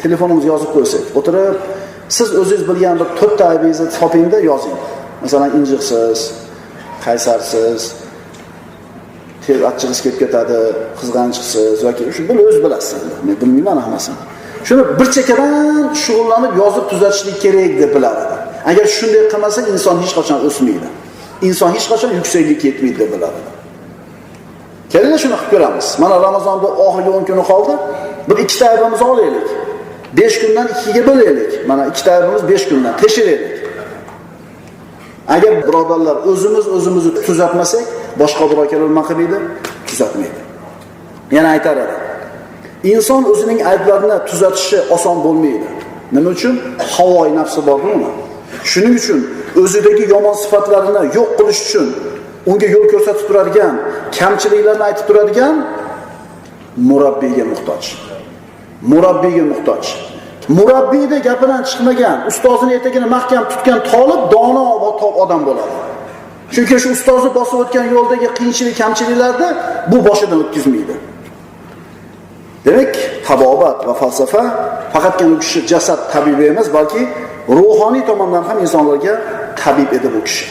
telefonimizga yozib qo'ysak, o'tirib siz o'zingiz bilgan bir 4 ta aybingizni topingda yozing. Masalan, injiqsiz, qaysarsiz, tez achchig'ingiz kelib ketadi, qizg'anchiqsiz yoki shu buni o'z bilasiz endi. Men bilmayman hammasini. Shuni bir chekkadan shug'ullanib yozib tuzatishlik kerak deb bilar edi. Agar shunday qilmasa, inson hech qachon o'smaydi. Inson hech qachon yuksaklikka yetmaydi deb bilar edi. Kelinglar shuni qilib ko'ramiz. Mana Ramazonda oxirgi 10 kuni qoldi. Bir ikkita aybimizni olaylik. 5 kundan 2ga bo'laylik. Mana ikkita aybimiz 5 kundan tekshiraylik. Agar birodarlar o'zimiz o'zimizni tuzatmasak, boshqa birov kelib nima qilmaydi? Tuzatmaydi. Yana aytar edi. Inson o'zining ayblarini tuzatishi oson bo'lmaydi. Nima uchun? Havoi nafsi bor-ku uni. Shuning uchun o'zidagi yomon sifatlarini yo'q qilish uchun unga yo'l ko'rsatib turadigan, kamchiliklarni aytib turadigan murabbiyga muhtoj. Murabbiyga muhtoj. Murabbiyni gapidan chiqmagan, ustozini etagini mahkam tutgan tolib dono va tob odam bo'ladi. Chunki shu ustozi bosib o'tgan yo'ldagi qiyinchilik, kamchiliklarni bu boshidan o'tkazmaydi. Demak, tabobat va falsafa faqatgina u kishi jasad tabibi emas, balki ruhoniy tomondan ham insonlarga tabib edi bu kishi.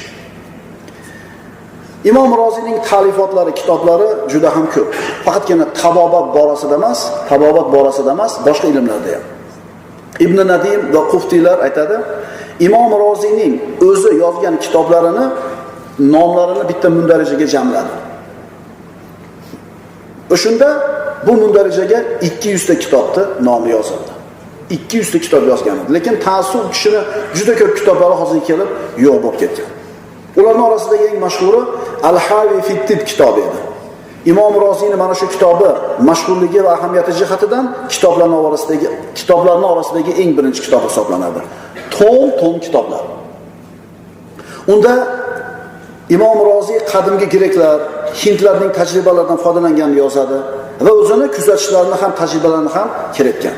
Imom Roziyning ta'lifotlari, kitoblari juda ham ko'p. Faqatgina tabobat borasida emas, boshqa ilmlarda ham. Ibn Nadim va Quftiylar aytadi, Imom Roziyning o'zi yozgan kitoblarini nomlarini bitta mundarijaga jamladi. O'shunda bu mundarijaga 200 ta kitobni nomi yozildi. 200 ta kitob yozgan edi. Lekin ta'assub kishini juda ko'p kitoblari hozir kelib yo'q bo'lib ketgan. Ularning orasidagi eng mashhuri Al-Havi fi Tib kitobi edi. Imom Roziyning mana shu kitobi mashhurligi va ahamiyati jihatidan kitoblarning orasidagi eng birinchi kitob hisoblanadi. Tom-tom kitoblar. Unda Imom Roziy qadimgi greklar, hindlarning tajribalaridan foydalanganini yozadi va o'zini kuzatishlarini ham, tajribalarini ham kiritgan.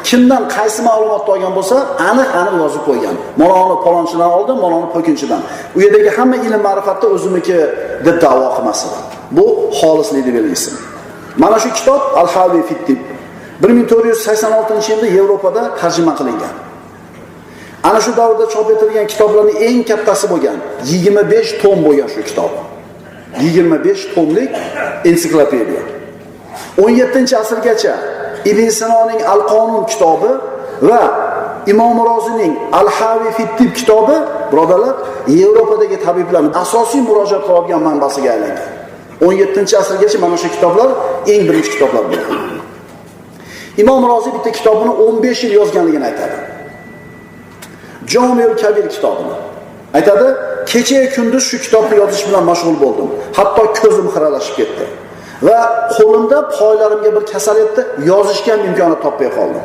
Kimdan qaysi ma'lumotni olgan bo'lsa, aniq-aniq yozib qo'ygan. Mana palonchidan oldim, mana po'kinchidan. U yerdagi hamma ilm ma'rifatda o'zimniki deb da'vo qilmas edi. Bu xolislik deb belgisi. Mana shu kitob Al-Havi fi Tib 1486-yilda Yevropada tarjima qilingan. Ana shu davrda chop etilgan kitoblarning eng kattasi bo'lgan 25 tom bo'lgan shu kitob. 25 tomlik ensiklopediya. 17-asrgacha Ibn Sinoning Al-Qonun kitobi va Imom Roziyning Al-Havi fi Tib kitobi, birodarlar, Yevropadagi tabiblarning asosiy murojaat qiladigan manbasiga aylangan. 17-asrgacha mana shu kitoblar eng birinchi kitoblar bo'lgan. Imom Roziy bitta kitobini 15 yil yozganligini aytadi. Jamiul Kabir kitobini. Aytadi, kecha kunduz shu kitobni yozish bilan mashg'ul bo'ldim. Hatto ko'zim xiralashib ketdi. Va qo'limda poylarimga bir kasal etdi, yozishga ham imkoniyat topmay qoldim.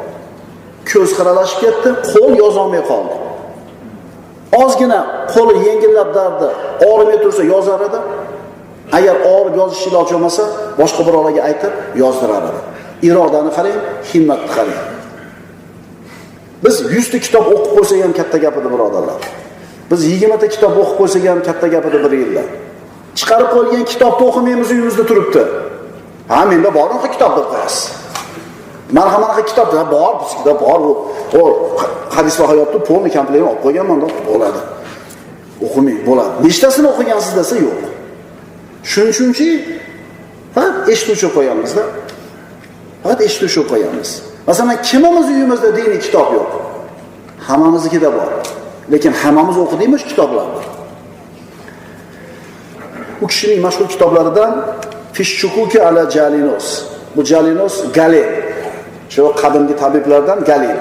Ko'z xiralashib ketdi, qo'l yozolmay qoldi. Ozgina qo'li yengillab dardi, og'rimay tursa yozar edi. Agar og'ir yozish iloji bo'lmasa, boshqa birovlarga aytib yozdirar edi. Irodani qarang, himmatni qarang. Biz 100 ta kitob o'qib qo'ysak ham katta gap edi, birodarlar. Biz 20 ta kitob o'qib qo'ysak ham katta gap edi bir yilda. Chiqarib qo'yilgan kitobni o'qimaymiz, uyimizda turibdi. Ha, menda bor unaqa kitob deb qo'yasiz. Mana hamma kitob bor, bizda bor u hadis va hayotni polni komplektini olib qo'yganman, bo'ladi. O'qimang, bo'ladi. Nechtasini o'qigansiz desa, yo'q. Shuning uchunchi faqat eshituvchi qo'yamizda. Faqat eshituvchi qo'yamiz. Masalan, kimimiz uyimizda diniy kitob yo'q? Hammamiznikida bor. Lekin hammamiz o'qidikmi shu kitoblarni? U kishining mashhur kitoblaridan Fishshukuki ala Jalinos. Bu Jalinos Galen. Shu qadimgi tabiblardan Galen.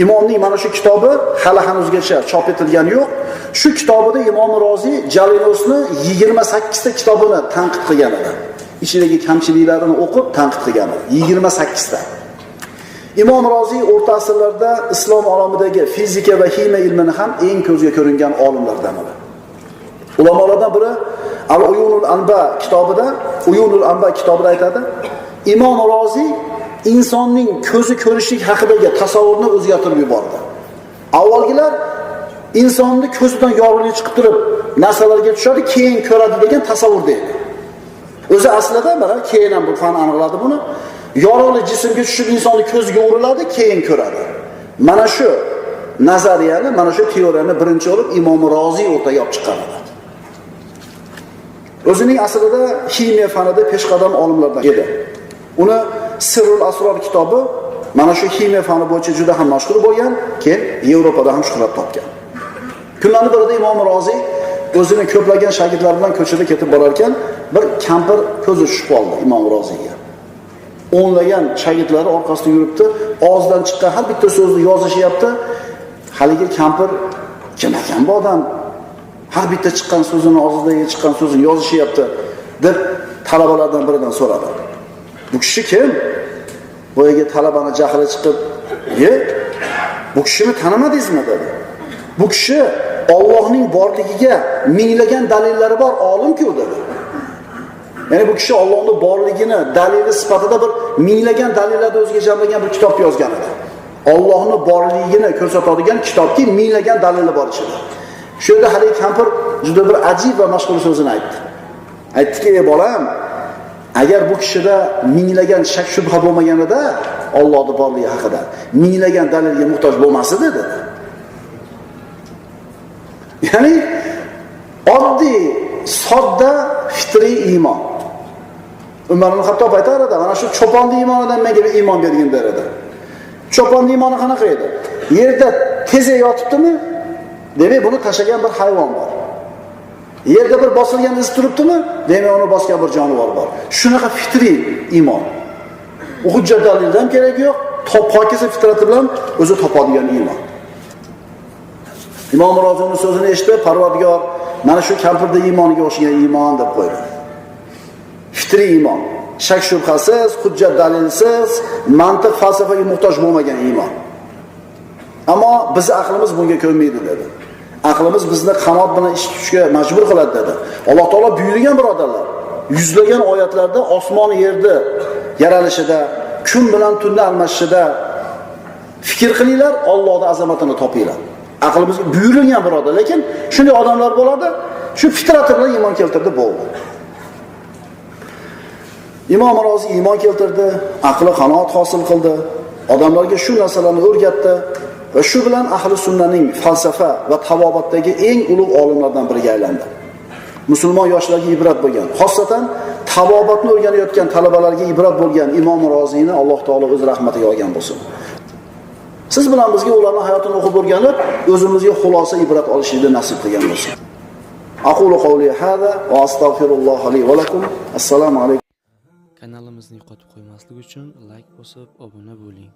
Imomning mana shu kitobi hali hanuzgacha chop etilgani yo'q. Shu kitobida Imom Roziy Jalinosni 28 ta kitobini tanqid qilgan edi. Ichidagi kamchiliklarini o'qib tanqid qilgan edi. 28 ta. Imom Roziy o'rta asrlarda islom olamidagi fizika va ximiya ilmini ham eng ko'zga ko'ringan olimlardan edi. Ulamolardan biri Al-Uyunul Anba kitobida, Uyunul Anba kitobida aytadi, Imom Roziy insonning ko'zi ko'rishlik haqidagi tasavvurni o'zgartirib yubordi. Avvalgilar insonni ko'zidan yorug'lik chiqib turib narsalarga tushadi, keyin ko'radi degan tasavvurda edi. O'zi aslida mana keyin ham bu fan aniqladi buni. Yorug'lik jismga tushib insonning ko'ziga uriladi, keyin ko'radi. Mana shu nazariyani, mana shu teoriyani birinchi bo'lib Imom Roziy o'rtaga olib chiqqan edi. O'zining aslida ximiya fanida peshqadam olimlardan edi. Uni Sirrul Asror kitobi mana shu ximiya fani bo'yicha juda ham mashhur bo'lgan, keyin Yevropada ham shuhrat topgan. Kunlarning birida Imom Roziy o'zining ko'plagan shogirdlari bilan ko'chada ketib borar ekan, bir kampir ko'zi tushib qoldi Imom Roziyga. O'nlagan shogirdlari orqasida yuribdi, og'zidan chiqqan har bitta so'zni yozishyapti. Haligi kampir kim ekan bu odam? Har bitta chiqqan so'zini, og'zidagi chiqqan so'zini yozishyapti deb talabalardan biridan so'radi. Bu kishi kim? Boyagi talabani jahli chiqib, "E, bu kishini tanimadingizmi?" dedi. Bu kishi Allohning borligiga minglagan dalillari bor olim-ku dedi. Ya'ni bu kishi Allohning borligini dalili sifatida bir minglagan dalillarni o'ziga jamlagan bir kitob yozgan edi. Allohning borligini ko'rsatadigan kitobki minglagan dalili bor ichida. Shu yerda haligi kampir juda bir ajib va mashhur so'zini aytdi. Aytdiki, "Ey bolam, agar bu kishida minglagan shak shubha bo'lmaganida Allohning borligi haqida minglagan dalilga muhtoj bo'lmas edi" dedi. Ya'ni oddiy, sodda fitriy iymon. Umar ibn Xattob aytar edi, mana shu cho'ponning iymonidan menga bir iymon bergin der edi. Cho'ponning iymoni qanaqa edi? Yerda tezak yotibdimi? Demak, buni tashagan bir hayvon bor. Yerda bir bosilgan iz turibdimi? Demak, uni bosgan bir jonivor bor. Shunaqa fitriy iymon. U hujjat dalildan kerak yo'q, pokiza fitrati bilan o'zi topadigan iymon. Imom Roziyning so'zini eshitib, Parvardigor mana shu kampirda iymoniga o'xshagan iymon deb qo'ydi. Fitriy iymon, shak shubhasiz, hujjat dalilsiz, mantiq falsafaga muhtoj bo'lmagan iymon. Ammo biz aqlimiz bunga ko'nmaydi dedi. Aqlimiz bizni qanot bilan ish tutishga majbur qiladi dedi. Alloh taolo buyurgan birodarlar, yuzlagan oyatlarda osmon yerni yaralishida, kun bilan tunni almashishida fikr qilinglar, Allohning azamatini topinglar. Aqlimizga buyurilgan birodar, lekin shunday odamlar bo'ladi, shu fitrati bilan iymon keltirdi, bo'ldi. Imom Roziy iymon keltirdi, aqli qanoat hosil qildi, odamlarga shu narsalarni o'rgatdi va shu bilan ahli sunnaning falsafa va tabobatdagi eng ulug' olimlardan biriga aylandi. Musulmon yoshlarga ibrat bo'lgan, xosatan tabobatni o'rganayotgan talabalarga ibrat bo'lgan Imom Roziyni Alloh taolo o'z rahmatiga olgan bo'lsin. Siz bilan bizga ularning hayotini o'qib o'rganib, o'zimizga xulosa ibrat olishni nasib qilgan bo'lsin. Aqulu qawli hada va astagfirulloha li va lakum. Assalomu alaykum. Kanalimizni yo'qotib qo'ymaslik uchun like bosib obuna bo'ling.